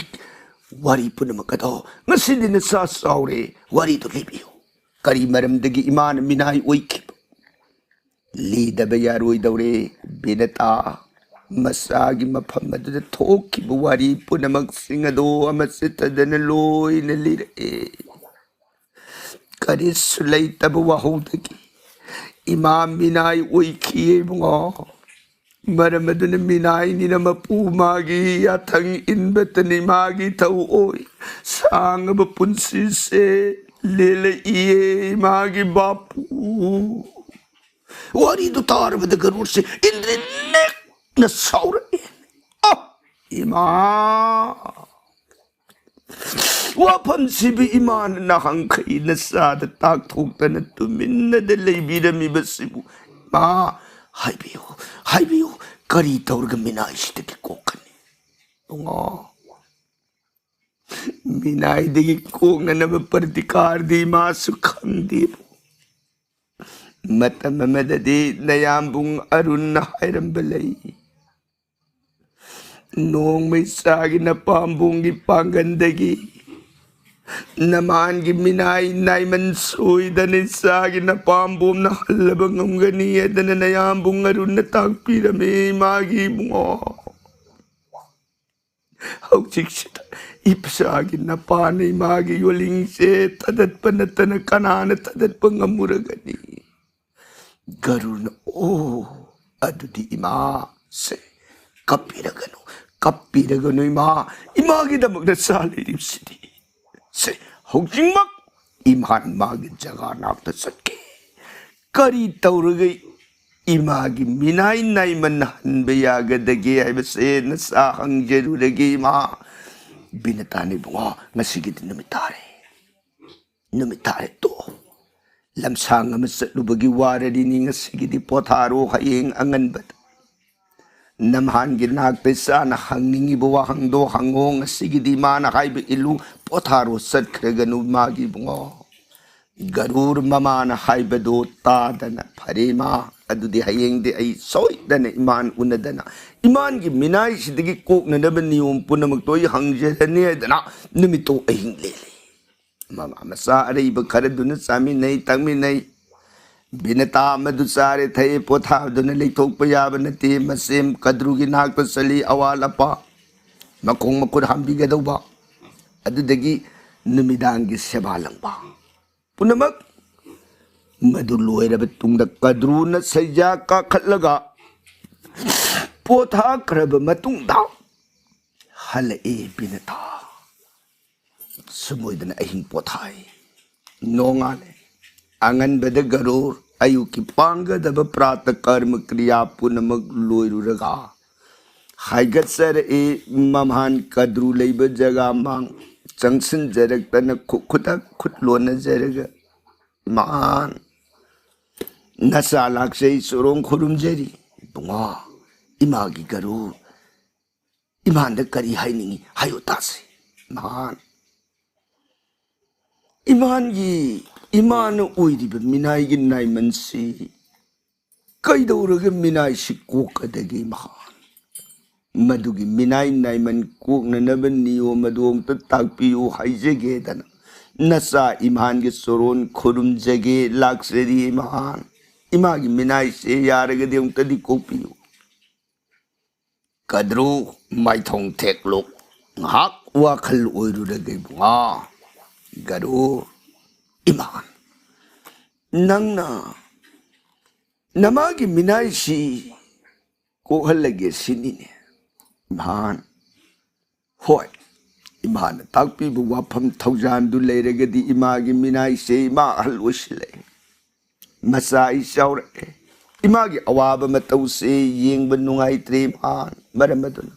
ꯋꯥꯔꯤ ꯄꯨꯝꯅꯃꯛ ꯑꯗꯣ? ꯉꯁꯤꯗꯤ ꯅꯆꯥ ꯆꯥꯎꯔꯦ, ꯋꯥꯔꯤꯗꯨ ꯂꯤꯕꯤꯌꯨ꯫ ꯀꯔꯤ ꯃꯔꯝꯗꯒꯤ ꯏꯃꯥꯅ ꯃꯤꯅꯥꯏ ꯑꯣꯏꯈꯤꯕ? ꯂꯤꯗꯕ ꯌꯥꯔꯣꯏꯗꯧꯔꯦ, ꯕꯤꯅꯇꯥ꯫ ꯃꯆꯥꯒꯤ ꯃꯐꯝ ꯑꯗꯨꯗ ꯊꯣꯛꯈꯤꯕ ꯋꯥꯔꯤ ꯄꯨꯝꯅꯃꯛꯁꯤꯡ ꯑꯗꯣ ꯑꯃ ꯆꯤꯠꯇꯗꯅ ꯂꯣꯏꯅ ꯂꯤꯔꯛꯑꯦ꯫ ꯀꯔꯤꯁꯨ ꯂꯩꯇꯕ ꯋꯥꯍꯧꯗꯒꯤ ꯏꯃꯥ ꯃꯤꯅꯥꯏ ꯑꯣꯏꯈꯤ, ꯏꯕꯨꯡꯉꯣ꯫ ꯃꯔꯝ ꯑꯗꯨꯅ ꯃꯤꯅꯥꯏꯅꯤꯅ ꯃꯄꯨ ꯃꯥꯒꯤ ꯌꯥꯊꯪ ꯏꯟꯕꯇꯅꯤ ꯃꯥꯒꯤ ꯊꯧ ꯑꯣꯏ꯫ ꯁꯥꯡꯉꯕ ꯄꯨꯟꯁꯤꯁꯦ ꯂꯦꯜꯂꯛꯏꯌꯦ ꯏꯃꯥꯒꯤ ꯕꯥꯄꯨ꯫ ꯋꯥꯔꯤꯗꯨ ꯇꯥꯔꯕꯗ ꯒꯔꯨꯔꯁꯦ ꯏꯟꯗ꯭ꯔꯤꯅꯤꯛꯅ ꯁꯥꯎꯔꯛꯑꯦ꯫ ꯑ, ꯏꯃꯥ! ꯋꯥꯐꯝꯁꯤꯕꯨ ꯏꯃꯥꯅ ꯅꯍꯥꯟꯈꯩ ꯅꯆꯥꯗ ꯇꯥꯛꯊꯣꯛꯇꯅ ꯇꯨꯃꯤꯟꯅꯗ ꯂꯩꯕꯤꯔꯝꯃꯤꯕꯁꯤꯕꯨ? ꯏꯃꯥ, ꯍꯥꯏꯕꯤꯌꯨ, ꯍꯥꯏꯕꯤꯌꯨ, ꯀꯔꯤ ꯇꯧꯔꯒ ꯃꯤꯅꯥꯏꯁꯤꯗꯒꯤ ꯀꯣꯛꯀꯅꯤ? ꯏꯕꯨꯡꯉꯣ, ꯃꯤꯅꯥꯏꯗꯒꯤ ꯀꯣꯛꯅꯅꯕ ꯄ꯭ꯔꯇꯤꯀꯥꯔꯗꯤ ꯏꯃꯥꯁꯨ ꯈꯪꯗꯦꯕꯨ꯫ ꯃꯇꯝ ꯑꯃꯗꯗꯤ ꯅꯌꯥꯝꯕꯨꯡ ꯑꯔꯨꯟꯅ ꯍꯥꯏꯔꯝꯕ ꯂꯩ, "ꯅꯣꯡꯃꯩ ꯆꯥꯒꯤ ꯅꯄꯥꯝꯕꯣꯝꯒꯤ ꯄꯥꯡꯒꯟꯗꯒꯤ ꯅꯃꯥꯟꯒꯤ ꯃꯤꯅꯥꯏ ꯅꯥꯏꯃꯟ ꯁꯣꯏꯗꯅ ꯏꯆꯥꯒꯤ ꯅꯄꯥꯝꯕꯣꯝꯅ ꯍꯜꯂꯕ ꯉꯝꯒꯅꯤ" ꯍꯥꯏꯗꯅ ꯅꯌꯥꯝꯕꯨꯡ ꯑꯔꯨꯟꯅ ꯇꯥꯛꯄꯤꯔꯝꯃꯤ ꯏꯃꯥꯒꯤ ꯏꯕꯨꯡꯉꯣ꯫ ꯍꯧꯖꯤꯛꯁꯤꯗ ꯏꯆꯥꯒꯤ ꯅꯄꯥꯅ ꯏꯃꯥꯒꯤ ꯌꯣꯜꯂꯤꯡꯁꯦ ꯊꯗꯠꯄ ꯅꯠꯇꯅ ꯀꯅꯥꯅ ꯊꯗꯠꯄ ꯉꯝꯃꯨꯔꯒꯅꯤ? ꯒꯔꯨꯅ, "ꯑꯣ, ꯑꯗꯨꯗꯤ ꯏꯃꯥ, ꯁꯦ, ꯀꯞꯄꯤꯔꯒꯅꯨ, ꯀꯞꯄꯤꯔꯒꯅꯨ ꯏꯃꯥ, ꯏꯃꯥꯒꯤꯗꯃꯛꯇ ꯆꯥ ꯂꯩꯔꯤꯕꯁꯤꯗꯤ꯫ ꯁꯦ, ꯍꯧꯖꯤꯛꯃꯛ ꯏꯃꯥ ꯏꯃꯥꯒꯤ ꯖꯒꯥ ꯅꯥꯛꯇ ꯆꯠꯀꯦ꯫ ꯀꯔꯤ ꯇꯧꯔꯒ ꯏꯃꯥꯒꯤ ꯃꯤꯅꯥꯏ ꯅꯥꯏꯃꯟ ꯍꯟꯕ ꯌꯥꯒꯗꯒꯦ ꯍꯥꯏꯕꯁꯦ ꯅꯆꯥ ꯍꯪꯖꯔꯨꯔꯒꯦ ꯏꯃꯥ꯫" ꯕꯤꯅꯇꯥꯅ, "ꯏꯕꯨꯡꯉꯣ, ꯉꯁꯤꯒꯤꯗꯤ ꯅꯨꯃꯤꯠ ꯇꯥꯔꯦ꯫ ꯅꯨꯃꯤꯠ ꯇꯥꯔꯦ, ꯇꯣꯛꯑꯣ꯫ ꯂꯝꯁꯥꯡ ꯑꯃ ꯆꯠꯂꯨꯕꯒꯤ ꯋꯥꯔꯔꯤꯅꯤ, ꯉꯁꯤꯒꯤꯗꯤ ꯄꯣꯊꯥꯔꯣ, ꯍꯌꯦꯡ ꯑꯉꯟꯕꯗ ꯅꯝꯍꯥꯟꯒꯤ ꯅꯥꯛꯇ ꯏꯆꯥꯅ ꯍꯪꯅꯤꯡꯉꯤꯕ ꯋꯥꯍꯪꯗꯣ ꯍꯪꯉꯣ, ꯉꯁꯤꯒꯤꯗꯤ ꯏꯃꯥꯅ ꯍꯥꯏꯕ ꯏꯜꯂꯨ, ꯄꯣꯊꯥꯔꯣ, ꯆꯠꯈ꯭ꯔꯒꯅꯨ ꯏꯃꯥꯒꯤ ꯏꯕꯨꯡꯉꯣ꯫" ꯒꯔꯨꯔ ꯃꯃꯥꯅ ꯍꯥꯏꯕꯗꯣ ꯇꯥꯗꯅ, "ꯐꯔꯦ ꯏꯃꯥ, ꯑꯗꯨꯗꯤ ꯍꯌꯦꯡꯗꯤ ꯑꯩ ꯁꯣꯏꯗꯅ ꯏꯃꯥꯟ ꯎꯅꯗꯅ ꯏꯃꯥꯟꯒꯤ ꯃꯤꯅꯥꯏꯁꯤꯗꯒꯤ ꯀꯣꯛꯅꯅꯕ ꯅꯤꯌꯣꯝ ꯄꯨꯝꯅꯃꯛꯇꯣ ꯑꯩ ꯍꯪꯖꯔꯅꯤ" ꯍꯥꯏꯗꯅ ꯅꯨꯃꯤꯠꯇꯣ ꯑꯍꯤꯡ ꯂꯦꯜꯂꯤ꯫ ꯃꯃꯥ ꯃꯆꯥ ꯑꯔꯩꯕ ꯈꯔꯗꯨꯅ ꯆꯥꯃꯤꯟꯅꯩ, ꯊꯛꯃꯤꯟꯅꯩ꯫ ꯕꯤꯅꯇꯥ ꯑꯃꯗꯨ ꯆꯥꯔꯦ ꯊꯛꯑꯦ ꯄꯣꯊꯥꯗꯨꯅ ꯂꯩꯊꯣꯛꯄ ꯌꯥꯕ ꯅꯠꯇꯦ꯫ ꯃꯆꯦꯝ ꯀꯗ꯭ꯔꯨꯒꯤ ꯅꯥꯛꯇ ꯆꯠꯂꯤ, ꯑꯋꯥꯠ ꯑꯄꯥ ꯃꯈꯣꯡ ꯃꯈꯨꯠ ꯍꯥꯝꯕꯤꯒꯗꯧꯕ꯫ ꯑꯗꯨꯗꯒꯤ ꯅꯨꯃꯤꯗꯥꯡꯒꯤ ꯁꯦꯕꯥ ꯂꯪꯕ ꯄꯨꯝꯅꯃꯛ꯫ ꯃꯗꯨ ꯂꯣꯏꯔꯕ ꯇꯨꯡꯗ ꯀꯗ꯭ꯔꯨꯅ ꯁꯩꯖꯥ ꯀꯥꯈꯠꯂꯒ ꯄꯣꯊꯥꯈ꯭ꯔꯕ ꯃꯇꯨꯡꯗ ꯍꯜꯂꯛꯏ ꯕꯤꯅꯇꯥ꯫ ꯁꯨꯝ ꯑꯣꯏꯗꯅ ꯑꯍꯤꯡ ꯄꯣꯊꯥꯏ꯫ ꯅꯣꯡꯉꯥꯜꯂꯦ꯫ ꯑꯉꯟꯕꯗ ꯒꯔꯨꯔ ꯑꯌꯨꯛꯀꯤ ꯄꯥꯡꯒꯗꯕ ꯄ꯭ꯔꯥꯇ ꯀꯔꯃ ꯀ꯭ꯔꯤꯌꯥ ꯄꯨꯝꯅꯃꯛ ꯂꯣꯏꯔꯨꯔꯒ ꯍꯥꯏꯒꯠꯆꯔꯛꯏ꯫ ꯃꯝꯍꯥꯟ ꯀꯗ꯭ꯔꯨ ꯂꯩꯕ ꯖꯒꯥ ꯃꯥꯡ ꯆꯪꯁꯤꯟꯖꯔꯛꯇꯅ ꯈꯨ-, ꯈꯨꯗꯛ ꯈꯨꯠ ꯂꯣꯟꯅꯖꯔꯒ, "ꯃꯥꯟ, ꯅꯆꯥ ꯂꯥꯛꯆꯩ, ꯆꯨꯔꯣꯡ ꯈꯨꯔꯨꯝꯖꯔꯤ꯫ ꯏꯕꯨꯡꯉꯣ, ꯏꯃꯥꯒꯤ ꯒꯔꯨ ꯏꯃꯥꯟꯗ ꯀꯔꯤ ꯍꯥꯏꯅꯤꯡꯉꯤ? ꯍꯥꯏꯌꯨ ꯇꯥꯁꯤ꯫ ꯏꯃꯥꯟ, ꯏꯃꯥꯟꯒꯤ ꯏꯃꯥꯅ ꯑꯣꯏꯔꯤꯕ ꯃꯤꯅꯥꯏꯒꯤ ꯅꯥꯏꯃꯟꯁꯤ ꯀꯩꯗꯧꯔꯒ ꯃꯤꯅꯥꯏꯁꯤ ꯀꯣꯛꯀꯗꯒꯦ ꯏꯃꯥ? ꯃꯗꯨꯒꯤ ꯃꯤꯅꯥꯏ ꯅꯥꯏꯃꯟ ꯀꯣꯛꯅꯅꯕ ꯅꯤꯌꯣꯝ ꯑꯗꯨ ꯑꯃꯨꯛꯇ ꯇꯥꯛꯄꯤꯌꯨ ꯍꯥꯏꯖꯒꯦꯗꯅ ꯅꯆꯥ ꯏꯝꯍꯥꯟꯒꯤ ꯆꯣꯔꯣꯟ ꯈꯨꯔꯨꯝꯖꯒꯦ ꯂꯥꯛꯆꯔꯤ ꯏꯝꯍꯥꯟ꯫ ꯏꯃꯥꯒꯤ ꯃꯤꯅꯥꯏꯁꯦ ꯌꯥꯔꯒꯗꯤ ꯑꯃꯨꯛꯇꯗꯤ ꯀꯣꯛꯄꯤꯌꯨ꯫ ꯀꯗ꯭ꯔꯨ, ꯃꯥꯏꯊꯣꯡ ꯊꯦꯛꯂꯨ꯫ ꯉꯥꯏꯍꯥꯛ ꯋꯥꯈꯜ ꯑꯣꯏꯔꯨꯔꯒꯦ ꯏꯕꯨꯡꯉꯣ꯫ ꯒꯔꯨ, ꯏꯃꯥ, ꯅꯪꯅ ꯅꯃꯥꯒꯤ ꯃꯤꯅꯥꯏꯁꯤ ꯀꯣꯛꯍꯜꯂꯒꯦ ꯁꯤꯅꯤꯅꯦ꯫ ꯏꯝꯍꯥꯟ, ꯍꯣꯏ, ꯏꯃꯥꯅ ꯇꯥꯛꯄꯤꯕ ꯋꯥꯐꯝ ꯊꯧꯖꯥꯟꯗꯨ ꯂꯩꯔꯒꯗꯤ ꯏꯃꯥꯒꯤ ꯃꯤꯅꯥꯏꯁꯦ ꯏꯃꯥ ꯑꯍꯜ ꯑꯣꯏꯁꯤꯜꯂꯛꯑꯦ꯫ ꯃꯆꯥ ꯑꯩ ꯆꯥꯎꯔꯛꯑꯦ꯫ ꯏꯃꯥꯒꯤ ꯑꯋꯥꯕ ꯃꯇꯧꯁꯦ ꯌꯦꯡꯕ ꯅꯨꯡꯉꯥꯏꯇ꯭ꯔꯦ ꯏꯝꯍꯥꯟ꯫ ꯃꯔꯝ ꯑꯗꯨꯅ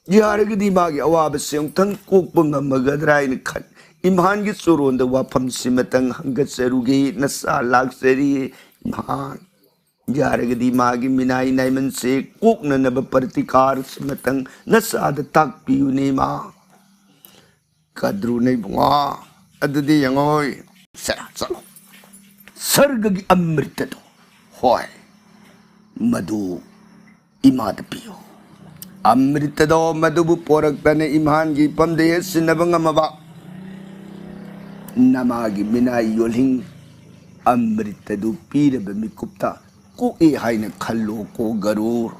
ꯌꯥꯔꯒꯗꯤ ꯏꯃꯥꯒꯤ ꯑꯋꯥꯕꯁꯦ ꯑꯃꯨꯛꯇꯪ ꯀꯣꯛꯄ ꯉꯝꯃꯒꯗ꯭ꯔꯥ ꯍꯥꯏꯅ ꯈꯟ꯫ ꯏꯝꯍꯥꯟꯒꯤ ꯆꯣꯔꯣꯟꯗ ꯋꯥꯐꯝꯁꯤꯃꯇꯪ ꯍꯪꯒꯠꯆꯔꯨꯒꯦ ꯅꯆꯥ ꯂꯥꯛꯆꯔꯤ ꯏꯝꯍꯥꯟ꯫ ꯌꯥꯔꯒꯗꯤ ꯃꯥꯒꯤ ꯃꯤꯅꯥꯏ ꯅꯥꯏꯃꯟꯁꯦ ꯀꯣꯛꯅꯅꯕ ꯄ꯭ꯔꯇꯤꯀꯥꯔꯁꯤꯃꯇꯪ ꯅꯆꯥꯗ ꯇꯥꯛꯄꯤꯌꯨꯅꯦ ꯏꯃꯥ꯫ ꯀꯗ꯭ꯔꯨꯅ ꯏꯕꯨꯡꯉꯣ, ꯑꯗꯨꯗꯤ ꯌꯦꯡꯉꯣꯏ꯫ ꯁꯦ, ꯆꯠꯂꯣ꯫ ꯁꯔꯒꯒꯤ ꯑꯃ꯭ꯔꯤꯇꯗꯣ, ꯍꯣꯏ, ꯃꯗꯨ ꯏꯃꯥꯗ ꯄꯤꯌꯨ꯫ ꯑꯃ꯭ꯔꯤꯇꯗꯣ ꯃꯗꯨꯕꯨ ꯄꯣꯔꯛꯇꯅ ꯏꯝꯍꯥꯟꯒꯤ ꯏꯄꯝꯗ ꯍꯦꯛ ꯁꯤꯟꯅꯕ ꯉꯝꯃꯕ ꯅꯃꯥꯒꯤ ꯃꯤꯅꯥꯏ ꯌꯣꯜꯍꯤꯡ ꯑꯃ꯭ꯔꯤꯇꯗꯨ ꯄꯤꯔꯕ ꯃꯤꯀꯨꯞꯇ ꯀꯣꯛꯏ ꯍꯥꯏꯅ ꯈꯜꯂꯣ ꯀꯣ ꯒꯔꯨꯔ꯫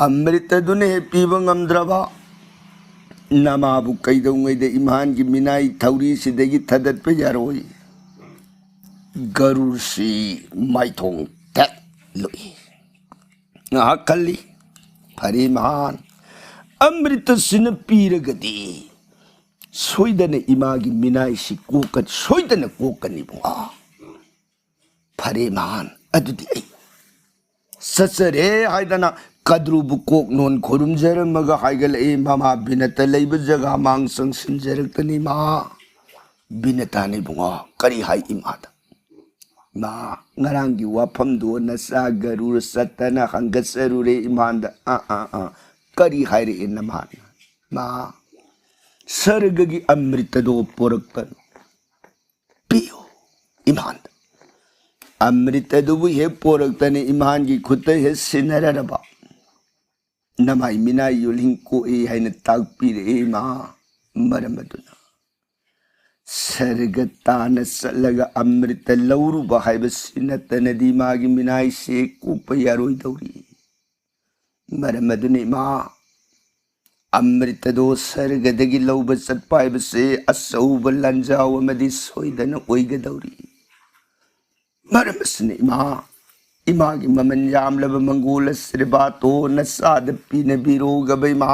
ꯑꯃ꯭ꯔꯤꯇꯗꯨꯅ ꯍꯦꯛ ꯄꯤꯕ ꯉꯝꯗ꯭ꯔꯕ ꯅꯃꯥꯕꯨ ꯀꯩꯗꯧꯉꯩꯗ ꯏꯝꯍꯥꯟꯒꯤ ꯃꯤꯅꯥꯏ ꯊꯧꯔꯤꯁꯤꯗꯒꯤ ꯊꯥꯗꯠꯄ ꯌꯥꯔꯣꯏ꯫ ꯒꯔꯨꯔꯁꯤ ꯃꯥꯏꯊꯣꯡ ꯊꯦꯛꯂꯨꯏ꯫ ꯉꯥꯏꯍꯥꯛ ꯈꯜꯂꯤ꯫ ꯐꯔꯦ ꯏꯝꯍꯥꯟ, ꯑꯃ꯭ꯔꯤꯇꯁꯤꯅ ꯄꯤꯔꯒꯗꯤ ꯁꯣꯏꯗꯅ ꯏꯃꯥꯒꯤ ꯃꯤꯅꯥꯏꯁꯤ ꯀꯣꯛꯀ-, ꯁꯣꯏꯗꯅ ꯀꯣꯛꯀꯅꯤ ꯏꯕꯨꯡꯉꯣ꯫ ꯐꯔꯦ ꯏꯝꯍꯥꯟ, ꯑꯗꯨꯗꯤ ꯑꯩ ꯆꯠꯆꯔꯦ ꯍꯥꯏꯗꯅ ꯀꯗ꯭ꯔꯨꯕꯨ ꯀꯣꯛ ꯅꯣꯟ ꯈꯨꯔꯨꯝꯖꯔꯝꯃꯒ ꯍꯥꯏꯒꯠꯂꯛꯏ꯫ ꯃꯃꯥ ꯕꯤꯅꯇ ꯂꯩꯕ ꯖꯒꯥ ꯃꯥꯡ ꯆꯪꯁꯤꯟꯖꯔꯛꯇꯅꯤ ꯏꯃꯥ꯫ ꯕꯤꯅꯇꯥꯅ ꯏꯕꯨꯡꯉꯣ ꯀꯔꯤ ꯍꯥꯏ ꯏꯃꯥꯗ? ꯏꯃꯥ, ꯉꯔꯥꯡꯒꯤ ꯋꯥꯐꯝꯗꯣ ꯅꯆꯥ ꯒꯔꯨꯔ ꯆꯠꯇꯅ ꯍꯪꯒꯠꯆꯔꯨꯔꯦ ꯏꯝꯍꯥꯟꯗ꯫ ꯑꯥ, ꯑꯥ, ꯑꯥ꯫ ꯀꯔꯤ ꯍꯥꯏꯔꯛꯏ ꯅꯃꯥꯅ? ꯃꯥ, ꯁꯔꯒꯒꯤ ꯑꯃ꯭ꯔꯤꯇꯗꯣ ꯄꯣꯔꯛꯇꯅ ꯄꯤꯌꯨ꯫ ꯏꯝꯐꯥꯜꯗ꯫ ꯑꯃ꯭ꯔꯤꯇꯗꯨꯕꯨ ꯍꯦꯛ ꯄꯣꯔꯛꯇꯅ ꯏꯝꯐꯥꯜꯒꯤ ꯈꯨꯠꯇ ꯍꯦꯛ ꯁꯤꯟꯅꯔꯔꯕ, ꯅꯃꯥꯏ ꯃꯤꯅꯥꯏ ꯌꯣꯜꯍꯤꯡ ꯀꯣꯛꯏ ꯍꯥꯏꯅ ꯇꯥꯛꯄꯤꯔꯛꯏ ꯏꯃꯥ꯫ ꯃꯔꯝ ꯑꯗꯨꯅ ꯁꯔꯒ ꯇꯥꯅ ꯆꯠꯂꯒ ꯑꯃ꯭ꯔꯤꯇ ꯂꯧꯔꯨꯕ ꯍꯥꯏꯕꯁꯤ ꯅꯠꯇꯅꯗꯤ ꯃꯥꯒꯤ ꯃꯤꯅꯥꯏꯁꯦ ꯀꯣꯛꯄ ꯌꯥꯔꯣꯏꯗꯧꯔꯤ꯫ ꯃꯔꯝ ꯑꯗꯨꯅ ꯏꯃꯥ, ꯑꯃ꯭ꯔꯤꯇꯗꯣ ꯁꯔꯒꯗꯒꯤ ꯂꯧꯕ ꯆꯠꯄ ꯍꯥꯏꯕꯁꯦ ꯑꯆꯧꯕ ꯂꯥꯟꯖꯥꯎ ꯑꯃꯗꯤ ꯁꯣꯏꯗꯅ ꯑꯣꯏꯒꯗꯧꯔꯤ꯫ ꯃꯔꯝ ꯑꯁꯤꯅ ꯏꯃꯥ, ꯏꯃꯥꯒꯤ ꯃꯃꯜ ꯌꯥꯝꯂꯕ ꯃꯪꯒꯣꯜ ꯑꯁꯤꯔꯕꯥꯇꯣ ꯅꯆꯥꯗ ꯄꯤꯅꯕꯤꯔꯣꯒꯕ ꯏꯃꯥ꯫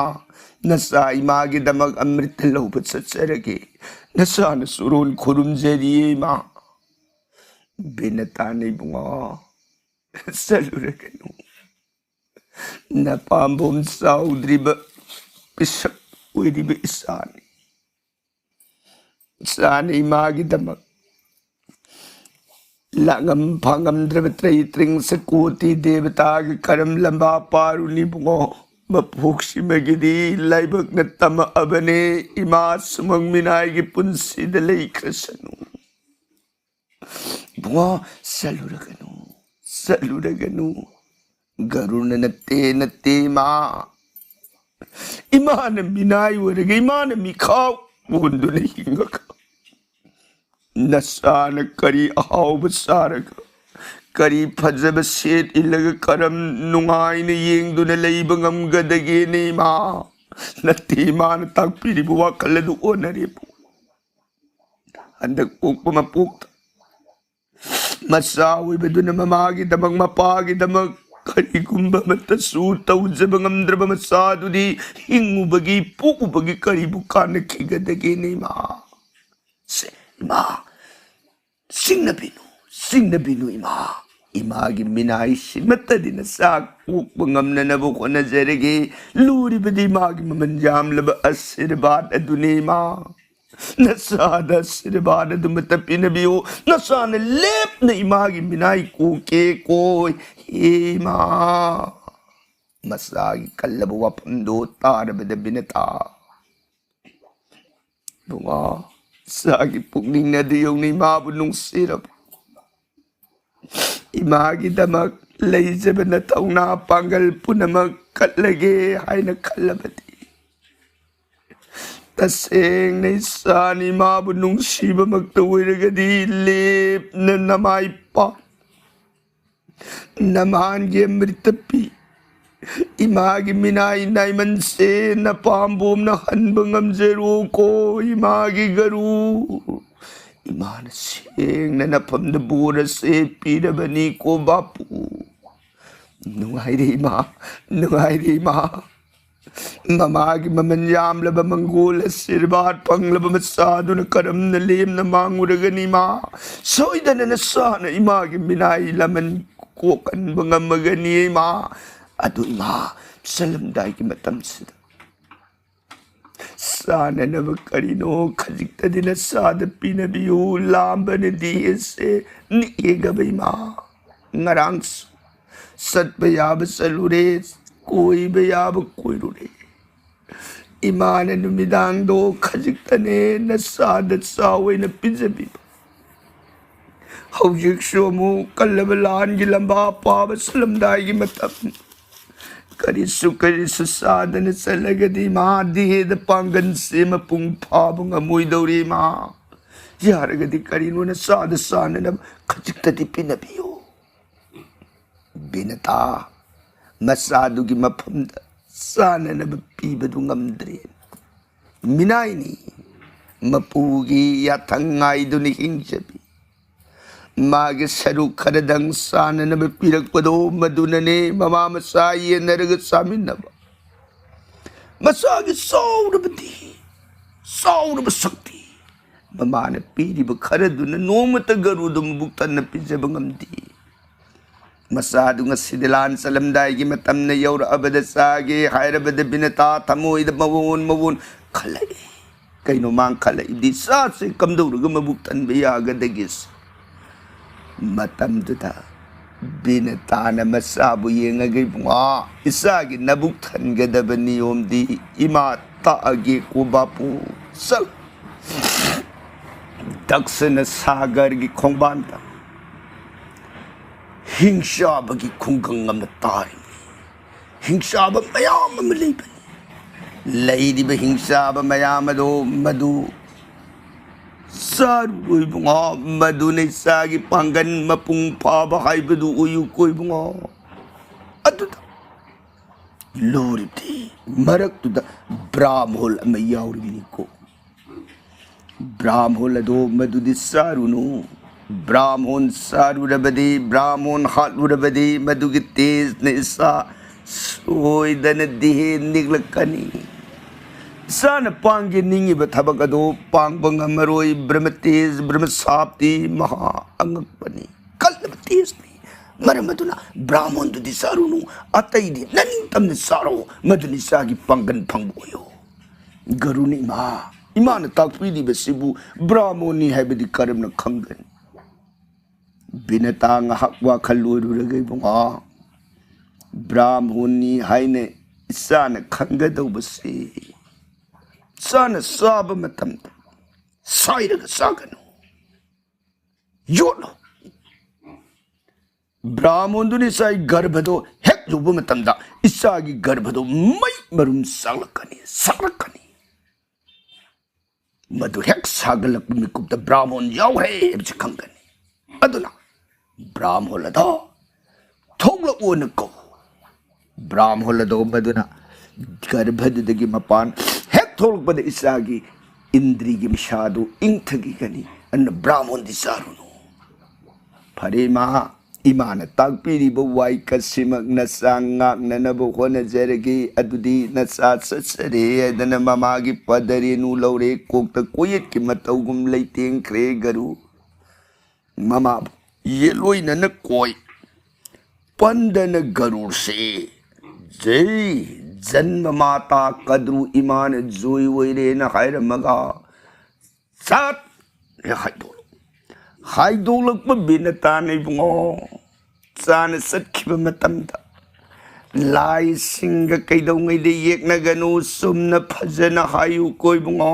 ꯅꯆꯥ ꯏꯃꯥꯒꯤꯗꯃꯛ ꯑꯃ꯭ꯔꯤꯇ ꯂꯧꯕ ꯆꯠꯆꯔꯒꯦ꯫ ꯅꯆꯥꯅ ꯁꯨꯔꯣꯟ ꯈꯨꯔꯨꯝꯖꯔꯤꯌꯦ ꯏꯃꯥ꯫ ꯕꯤꯅꯇꯥꯅ ꯏꯕꯨꯡꯉꯣ, ꯆꯠꯂꯨꯔꯒꯅꯨ꯫ ꯅꯄꯥꯝꯕꯣꯝ ꯆꯥꯎꯗ꯭ꯔꯤꯕ ꯄꯤꯁꯛ ꯑꯣꯏꯔꯤꯕ ꯏꯆꯥꯅꯤ꯫ ꯏꯆꯥꯅ ꯏꯃꯥꯒꯤꯗꯃꯛ ꯂꯥꯛꯉꯝ ꯐꯥꯉꯝꯗ꯭ꯔꯕ ꯇ꯭ꯔꯩ ꯇ꯭ꯔꯤꯡꯁ ꯀꯣꯇꯤ ꯗꯦꯕꯇꯥꯒꯤ ꯀꯔꯝ ꯂꯝꯕꯥ ꯄꯥꯔꯨꯅꯤ ꯏꯕꯨꯡꯉꯣ꯫ ꯃꯄꯣꯛꯁꯤꯃꯒꯤꯗꯤ ꯂꯥꯏꯕꯛꯅ ꯇꯝꯃꯛꯑꯕꯅꯦ, ꯏꯃꯥ ꯁꯨꯃꯪ ꯃꯤꯅꯥꯏꯒꯤ ꯄꯨꯟꯁꯤꯗ ꯂꯩꯈ꯭ꯔꯁꯅꯨ꯫ ꯏꯕꯨꯡꯉꯣ, ꯆꯠꯂꯨꯔꯒꯅꯨ, ꯆꯠꯂꯨꯔꯒꯅꯨ꯫ ꯒꯔꯨꯅ ꯅꯠꯇꯦ, ꯅꯠꯇꯦ ꯏꯃꯥ꯫ ꯏꯃꯥꯅ ꯃꯤꯅꯥꯏ ꯑꯣꯏꯔꯒ, ꯏꯃꯥꯅ ꯃꯤꯈꯥꯎ ꯑꯣꯟꯗꯨꯅ ꯍꯤꯡꯉꯒ, ꯅꯆꯥꯅ ꯀꯔꯤ ꯑꯍꯥꯎꯕ ꯆꯥꯔꯒ, ꯀꯔꯤ ꯐꯖꯕ ꯁꯦꯠ ꯏꯜꯂꯒ, ꯀꯔꯝ ꯅꯨꯡꯉꯥꯏꯅ ꯌꯦꯡꯗꯨꯅ ꯂꯩꯕ ꯉꯝꯒꯗꯒꯦꯅꯦ ꯏꯃꯥ? ꯅꯠꯇꯦ, ꯏꯃꯥꯅ ꯇꯥꯛꯄꯤꯔꯤꯕ ꯋꯥꯈꯜ ꯑꯗꯨ ꯑꯣꯟꯅꯔꯦꯕꯨ꯫ ꯍꯟꯗꯛ ꯄꯣꯛꯄ ꯃꯄꯣꯛꯇ ꯃꯆꯥ ꯑꯣꯏꯕꯗꯨꯅ ꯃꯃꯥꯒꯤꯗꯃꯛ, ꯃꯄꯥꯒꯤꯗꯃꯛ ꯀꯔꯤꯒꯨꯝꯕ ꯑꯃꯠꯇꯁꯨ ꯇꯧꯖꯕ ꯉꯝꯗ꯭ꯔꯕ ꯃꯆꯥꯗꯨꯗꯤ ꯍꯤꯡꯉꯨꯕꯒꯤ, ꯄꯣꯛꯎꯕꯒꯤ ꯀꯔꯤꯕꯨ ꯀꯥꯟꯅꯈꯤꯒꯗꯒꯦꯅꯦ ꯏꯃꯥ? ꯁꯦ, ꯏꯃꯥ, ꯆꯤꯡꯅꯕꯤꯅꯨ, ꯆꯤꯡꯅꯕꯤꯅꯨ ꯏꯃꯥ꯫ ꯏꯃꯥꯒꯤ ꯃꯤꯅꯥꯏꯁꯤꯃꯠꯇꯗꯤ ꯅꯆꯥ ꯀꯣꯛꯄ ꯉꯝꯅꯅꯕ ꯍꯣꯠꯅꯖꯔꯒꯦ꯫ ꯂꯨꯔꯤꯕꯗꯤ ꯏꯃꯥꯒꯤ ꯃꯃꯜ ꯌꯥꯝꯂꯕ ꯑꯁꯤꯔꯕꯥꯗ ꯑꯗꯨꯅꯤ ꯏꯃꯥ꯫ ꯅꯆꯥꯗ ꯑꯁꯤꯔꯕꯥꯗ ꯑꯗꯨꯃꯠꯇ ꯄꯤꯅꯕꯤꯌꯨ꯫ ꯅꯆꯥꯅ ꯂꯦꯞꯅ ꯏꯃꯥꯒꯤ ꯃꯤꯅꯥꯏ ꯀꯣꯛꯀꯦ ꯀꯣꯏ꯫ ꯍꯦ ꯏꯃꯥ꯫ ꯃꯆꯥꯒꯤ ꯀꯜꯂꯕ ꯋꯥꯐꯝꯗꯣ ꯇꯥꯔꯕꯗ ꯕꯤꯅꯇꯥ, ꯏꯕꯨꯡꯉꯣ, ꯏꯆꯥꯒꯤ ꯄꯨꯛꯅꯤꯡꯅꯗꯤ ꯌꯦꯡꯅꯤ ꯏꯃꯥꯕꯨ ꯅꯨꯡꯁꯤꯔꯕ꯫ ꯏꯃꯥꯒꯤꯗꯃꯛ ꯂꯩꯖꯕ ꯅꯊꯧꯅꯥ ꯄꯥꯡꯒꯜ ꯄꯨꯝꯅꯃꯛ ꯀꯠꯂꯒꯦ ꯍꯥꯏꯅ ꯈꯜꯂꯕꯗꯤ, ꯇꯁꯦꯡꯅ ꯏꯆꯥꯅꯤ ꯏꯃꯥꯕꯨ ꯅꯨꯡꯁꯤꯕꯃꯛꯇ ꯑꯣꯏꯔꯒꯗꯤ ꯂꯦꯞꯅ ꯅꯃꯥꯏ ꯄꯥꯛ ꯅꯃꯥꯟꯒꯤ ꯑꯃ꯭ꯔꯤꯇ ꯄꯤ꯫ ꯏꯃꯥꯒꯤ ꯃꯤꯅꯥꯏ ꯅꯥꯏꯃꯟꯁꯦ ꯅꯄꯥꯝꯕꯣꯝꯅ ꯍꯟꯕ ꯉꯝꯖꯔꯣꯀꯣ ꯏꯃꯥꯒꯤ ꯒꯔꯨ꯫ ꯏꯃꯥꯅ ꯁꯦꯡꯅ ꯅꯐꯝꯗ ꯕꯣꯔ ꯑꯁꯦ ꯄꯤꯔꯕꯅꯤꯀꯣ ꯕꯥꯄꯨ꯫ ꯅꯨꯡꯉꯥꯏꯔꯦ ꯏꯃꯥ, ꯅꯨꯡꯉꯥꯏꯔꯦ ꯏꯃꯥ꯫ ꯃꯃꯥꯒꯤ ꯃꯃꯜ ꯌꯥꯝꯂꯕ ꯃꯪꯒꯣꯜ ꯑꯁꯤꯔꯕꯥꯗ ꯐꯪꯂꯕ ꯃꯆꯥꯗꯨꯅ ꯀꯔꯝꯅ ꯂꯦꯝꯅ ꯃꯥꯡꯉꯨꯔꯒꯅꯤ ꯏꯃꯥ? ꯁꯣꯏꯗꯅ ꯅꯆꯥꯅ ꯏꯃꯥꯒꯤ ꯃꯤꯅꯥꯏ ꯂꯃꯟ ꯀꯣꯛꯍꯟꯕ ꯉꯝꯃꯒꯅꯤ ꯏꯃꯥ꯫ ꯑꯗꯨ ꯏꯃꯥ, ꯆꯠꯂꯝꯗꯥꯏꯒꯤ ꯃꯇꯝꯁꯤꯗ ꯆꯥꯅꯅꯕ ꯀꯔꯤꯅꯣ ꯈꯖꯤꯛꯇꯗꯤ ꯅꯆꯥꯗ ꯄꯤꯅꯕꯤꯌꯨ꯫ ꯂꯥꯝꯕꯅꯗꯤ ꯑꯩꯁꯦ ꯅꯤꯛꯑꯦꯒꯕ ꯏꯃꯥ꯫ ꯉꯔꯥꯡꯁꯨ ꯆꯠꯄ ꯌꯥꯕ ꯆꯠꯂꯨꯔꯦ, ꯀꯣꯏꯕ ꯌꯥꯕ ꯀꯣꯏꯔꯨꯔꯦ꯫ ꯏꯃꯥꯅ ꯅꯨꯃꯤꯗꯥꯡꯗꯣ ꯈꯖꯤꯛꯇꯅꯦ ꯅꯆꯥꯗ ꯆꯥꯎ ꯑꯣꯏꯅ ꯄꯤꯖꯕꯤꯕ꯫ ꯍꯧꯖꯤꯛꯁꯨ ꯑꯃꯨꯛ ꯀꯜꯂꯕ ꯂꯥꯟꯒꯤ ꯂꯝꯕꯥ ꯄꯥꯕ ꯆꯠꯂꯝꯗꯥꯏꯒꯤ ꯃꯇꯝ꯫ ꯀꯔꯤꯁꯨ ꯀꯔꯤꯁꯨ ꯆꯥꯗꯅ ꯆꯠꯂꯒꯗꯤ ꯏꯃꯥ ꯗꯦꯍꯗ ꯄꯥꯡꯒꯜꯁꯦ ꯃꯄꯨꯡ ꯐꯥꯕ ꯉꯝꯃꯣꯏꯗꯧꯔꯤ ꯏꯃꯥ꯫ ꯌꯥꯔꯒꯗꯤ ꯀꯔꯤꯅꯣ ꯅꯆꯥꯗ ꯆꯥꯅꯅꯕ ꯈꯖꯤꯛꯇꯗꯤ ꯄꯤꯅꯕꯤꯌꯨ꯫ ꯕꯤꯅꯇꯥ ꯃꯆꯥꯗꯨꯒꯤ ꯃꯐꯝꯗ ꯆꯥꯅꯅꯕ ꯄꯤꯕꯗꯨ ꯉꯝꯗ꯭ꯔꯦ꯫ ꯃꯤꯅꯥꯏꯅꯤ, ꯃꯄꯨꯒꯤ ꯌꯥꯊꯪ ꯉꯥꯏꯗꯨꯅ ꯍꯤꯡꯖꯕꯤ꯫ ꯃꯥꯒꯤ ꯁꯔꯨꯛ ꯈꯔꯗꯪ ꯆꯥꯅꯅꯕ ꯄꯤꯔꯛꯄꯗꯣ ꯃꯗꯨꯅꯅꯦ ꯃꯃꯥ ꯃꯆꯥ ꯌꯦꯟꯅꯔꯒ ꯆꯥꯃꯤꯟꯅꯕ꯫ ꯃꯆꯥꯒꯤ ꯆꯥꯎꯔꯕꯗꯤ, ꯆꯥꯎꯔꯕ ꯁꯛꯇꯤ꯫ ꯃꯃꯥꯅ ꯄꯤꯔꯤꯕ ꯈꯔꯗꯨꯅ ꯅꯣꯡꯃꯇ ꯒꯔꯨꯗꯨ ꯃꯕꯨꯛ ꯊꯟꯅ ꯄꯤꯖꯕ ꯉꯝꯗꯦ꯫ ꯃꯆꯥꯗꯨ ꯉꯁꯤꯗꯤ ꯂꯥꯟ ꯆꯠꯂꯝꯗꯥꯏꯒꯤ ꯃꯇꯝꯅ ꯌꯧꯔꯛꯑꯕꯗ ꯆꯥꯒꯦ ꯍꯥꯏꯔꯕꯗ ꯕꯤꯅꯇꯥ ꯊꯃꯣꯏꯗ ꯃꯋꯣꯟ ꯃꯋꯣꯟ ꯈꯜꯂꯛꯏ꯫ ꯀꯩꯅꯣ ꯃꯥꯡ ꯈꯜꯂꯛꯏꯗꯤ? ꯆꯥꯁꯦ ꯀꯝꯗꯧꯔꯒ ꯃꯕꯨꯛ ꯊꯟꯕ ꯌꯥꯒꯗꯒꯦ? ꯃꯇꯝꯗꯨꯗ ꯕꯤꯅꯇꯥꯅ ꯃꯆꯥꯕꯨ ꯌꯦꯡꯉꯒ, "ꯏꯕꯨꯡꯉꯣ, ꯏꯆꯥꯒꯤ ꯅꯕꯨꯛ ꯊꯟꯒꯗꯕ ꯅꯤꯌꯣꯝꯗꯤ ꯏꯃꯥ ꯇꯥꯛꯑꯒꯦꯀꯣ ꯕꯥꯄꯨ꯫ ꯆꯠ!" ꯗꯛꯁꯤꯅ ꯁꯥꯒꯔꯒꯤ ꯈꯣꯡꯕꯥꯟꯗ ꯍꯤꯡꯆꯥꯕꯒꯤ ꯈꯨꯡꯒꯪ ꯑꯃ ꯇꯥꯔꯤꯕꯅꯤ꯫ ꯍꯤꯡꯆꯥꯕ ꯃꯌꯥꯝ ꯑꯃ ꯂꯩꯕꯅꯤ꯫ ꯂꯩꯔꯤꯕ ꯍꯤꯡꯆꯥꯕ ꯃꯌꯥꯝ ꯑꯗꯣ ꯃꯗꯨ ꯆꯥꯔꯨꯔꯣ ꯏꯕꯨꯡꯉꯣ, ꯃꯗꯨꯅ ꯏꯆꯥꯒꯤ ꯄꯥꯡꯒꯜ ꯃꯄꯨꯡ ꯐꯥꯕ ꯍꯥꯏꯕꯗꯨ ꯑꯣꯏꯌꯨꯀꯣ ꯏꯕꯨꯡꯉꯣ꯫ ꯑꯗꯨꯗ ꯂꯨꯔꯤꯕꯗꯤ ꯃꯔꯛꯇꯨꯗ ꯕ꯭ꯔꯥꯝꯍꯣꯜ ꯑꯃ ꯌꯥꯎꯔꯤꯕꯅꯤꯀꯣ꯫ ꯕ꯭ꯔꯥꯝꯍꯣꯜ ꯑꯗꯣ ꯃꯗꯨꯗꯤ ꯆꯥꯔꯨꯅꯨ꯫ ꯕ꯭ꯔꯥꯝꯍꯣꯜ ꯆꯥꯔꯨꯔꯕꯗꯤ, ꯕ꯭ꯔꯥꯝꯍꯣꯜ ꯍꯥꯠꯂꯨꯔꯕꯗꯤ ꯃꯗꯨꯒꯤ ꯇꯦꯖꯅ ꯏꯆꯥ ꯁꯣꯏꯗꯅ ꯗꯤꯍꯦ ꯅꯤꯛꯂꯛꯀꯅꯤ꯫ ꯏꯆꯥꯅ ꯄꯥꯡꯒꯦ ꯅꯤꯡꯉꯤꯕ ꯊꯕꯛ ꯑꯗꯨ ꯄꯥꯡꯕ ꯉꯝꯃꯔꯣꯏ꯫ ꯕ꯭ꯔꯍ꯭ꯃ ꯇꯦꯖ, ꯕ꯭ꯔꯍ꯭ꯃ ꯁꯥꯞꯇꯤ ꯃꯍꯥ ꯑꯉꯛꯄꯅꯤ, ꯀꯜꯂꯕ ꯇꯦꯖꯅꯤ꯫ ꯃꯔꯝ ꯑꯗꯨꯅ ꯕ꯭ꯔꯥꯝꯍꯣꯜꯗꯨꯗꯤ ꯆꯥꯔꯨꯅꯨ, ꯑꯇꯩꯗꯤ ꯅꯅꯤꯡꯇꯝꯅ ꯆꯥꯔꯣ, ꯃꯗꯨꯅ ꯏꯆꯥꯒꯤ ꯄꯥꯡꯒꯜ ꯐꯪꯕ ꯑꯣꯏꯌꯣ꯫ ꯒꯔꯨꯅ ꯏꯃꯥ, ꯏꯃꯥꯅ ꯇꯥꯛꯄꯤꯔꯤꯕꯁꯤꯕꯨ ꯕ꯭ꯔꯥꯝꯍꯣꯜꯅꯤ ꯍꯥꯏꯕꯗꯤ ꯀꯔꯝꯅ ꯈꯪꯒꯅꯤ? ꯕꯤꯅꯇꯥ ꯉꯥꯏꯍꯥꯛ ꯋꯥꯈꯜ ꯂꯣꯏꯔꯨꯔꯒ ꯏꯕꯨꯡꯉꯣ, ꯕ꯭ꯔꯥꯝꯍꯣꯜꯅꯤ ꯍꯥꯏꯅ ꯏꯆꯥꯅ ꯈꯪꯒꯗꯧꯕꯁꯤ ꯏꯆꯥꯅ ꯆꯥꯕ ꯃꯇꯝꯗ ꯁꯥꯏꯔꯒ ꯆꯥꯒꯅꯨ, ꯌꯣꯠꯂꯣ꯫ ꯕ꯭ꯔꯥꯝꯍꯣꯜꯗꯨꯅ ꯏꯆꯥꯒꯤ ꯒꯔꯚꯗꯣ ꯍꯦꯛ ꯌꯧꯕ ꯃꯇꯝꯗ ꯏꯆꯥꯒꯤ ꯒꯔꯚꯗꯣ ꯃꯩ ꯃꯔꯨꯝ ꯆꯥꯛꯂꯛꯀꯅꯤ, ꯁꯥꯛꯂꯛꯀꯅꯤ꯫ ꯃꯗꯨ ꯍꯦꯛ ꯁꯥꯒꯠꯂꯛꯄ ꯃꯤꯀꯨꯞꯇ ꯕ꯭ꯔꯥꯝꯍꯣꯜ ꯌꯥꯎꯈ꯭ꯔꯦ ꯍꯥꯏꯕꯁꯤ ꯈꯪꯒꯅꯤ꯫ ꯑꯗꯨꯅ ꯕ꯭ꯔꯥꯝꯍꯣꯜ ꯑꯗꯣ ꯊꯣꯛꯂꯛꯑꯣꯅ ꯀꯧ꯫ ꯕ꯭ꯔꯥꯝꯍꯣꯜ ꯑꯗꯣ ꯃꯗꯨꯅ ꯒꯔꯚꯗꯨꯗꯒꯤ ꯃꯄꯥꯟ ꯍꯦꯛ ꯊꯣꯛꯂꯛꯄꯗ ꯏꯆꯥꯒꯤ ꯏꯟꯗ꯭ꯔꯤꯒꯤ ꯃꯩꯁꯥꯗꯨ ꯏꯪꯊꯈꯤꯒꯅꯤ꯫ ꯑꯗꯨꯅ ꯕ꯭ꯔꯥꯝꯍꯣꯜꯗꯤ ꯆꯥꯔꯨꯅꯨ꯫ ꯐꯔꯦ ꯏꯃꯥ, ꯏꯃꯥꯅ ꯇꯥꯛꯄꯤꯔꯤꯕ ꯋꯥꯏꯀꯠꯁꯤꯃꯛ ꯅꯆꯥ ꯉꯥꯛꯅꯅꯕ ꯍꯣꯠꯅꯖꯔꯒꯦ꯫ ꯑꯗꯨꯗꯤ ꯅꯆꯥ ꯆꯠꯆꯔꯦ ꯍꯥꯏꯗꯅ ꯃꯃꯥꯒꯤ ꯄꯗꯔꯦꯅꯨ ꯂꯧꯔꯦ, ꯀꯣꯛꯇ ꯀꯣꯌꯦꯠꯀꯤ ꯃꯇꯧꯒꯨꯝ ꯂꯩꯇꯦꯡꯈ꯭ꯔꯦ ꯒꯔꯨ꯫ ꯃꯃꯥꯕꯨ ꯌꯦꯠꯂꯣꯏꯅꯅ ꯀꯣꯏ ꯄꯟꯗꯅ ꯒꯔꯨꯔꯁꯦ, "ꯖꯩ ꯖꯟꯃ ꯃꯥꯇꯥ ꯀꯗ꯭ꯔꯨ ꯏꯃꯥꯅ ꯖꯣꯏ ꯑꯣꯏꯔꯦꯅ" ꯍꯥꯏꯔꯝꯃꯒ ꯆꯠ ꯍꯦꯛ ꯍꯥꯏꯗꯣꯛꯂꯛ-, ꯍꯥꯏꯗꯣꯛꯂꯛꯄ ꯕꯤꯅꯇꯥꯅ ꯏꯕꯨꯡꯉꯣ, ꯆꯥꯅ ꯆꯠꯈꯤꯕ ꯃꯇꯝꯗ ꯂꯥꯏꯁꯤꯡꯒ ꯀꯩꯗꯧꯉꯩꯗ ꯌꯦꯛꯅꯒꯅꯨ, ꯆꯨꯝꯅ ꯐꯖꯅ ꯍꯥꯏꯌꯨꯀꯣ ꯏꯕꯨꯡꯉꯣ꯫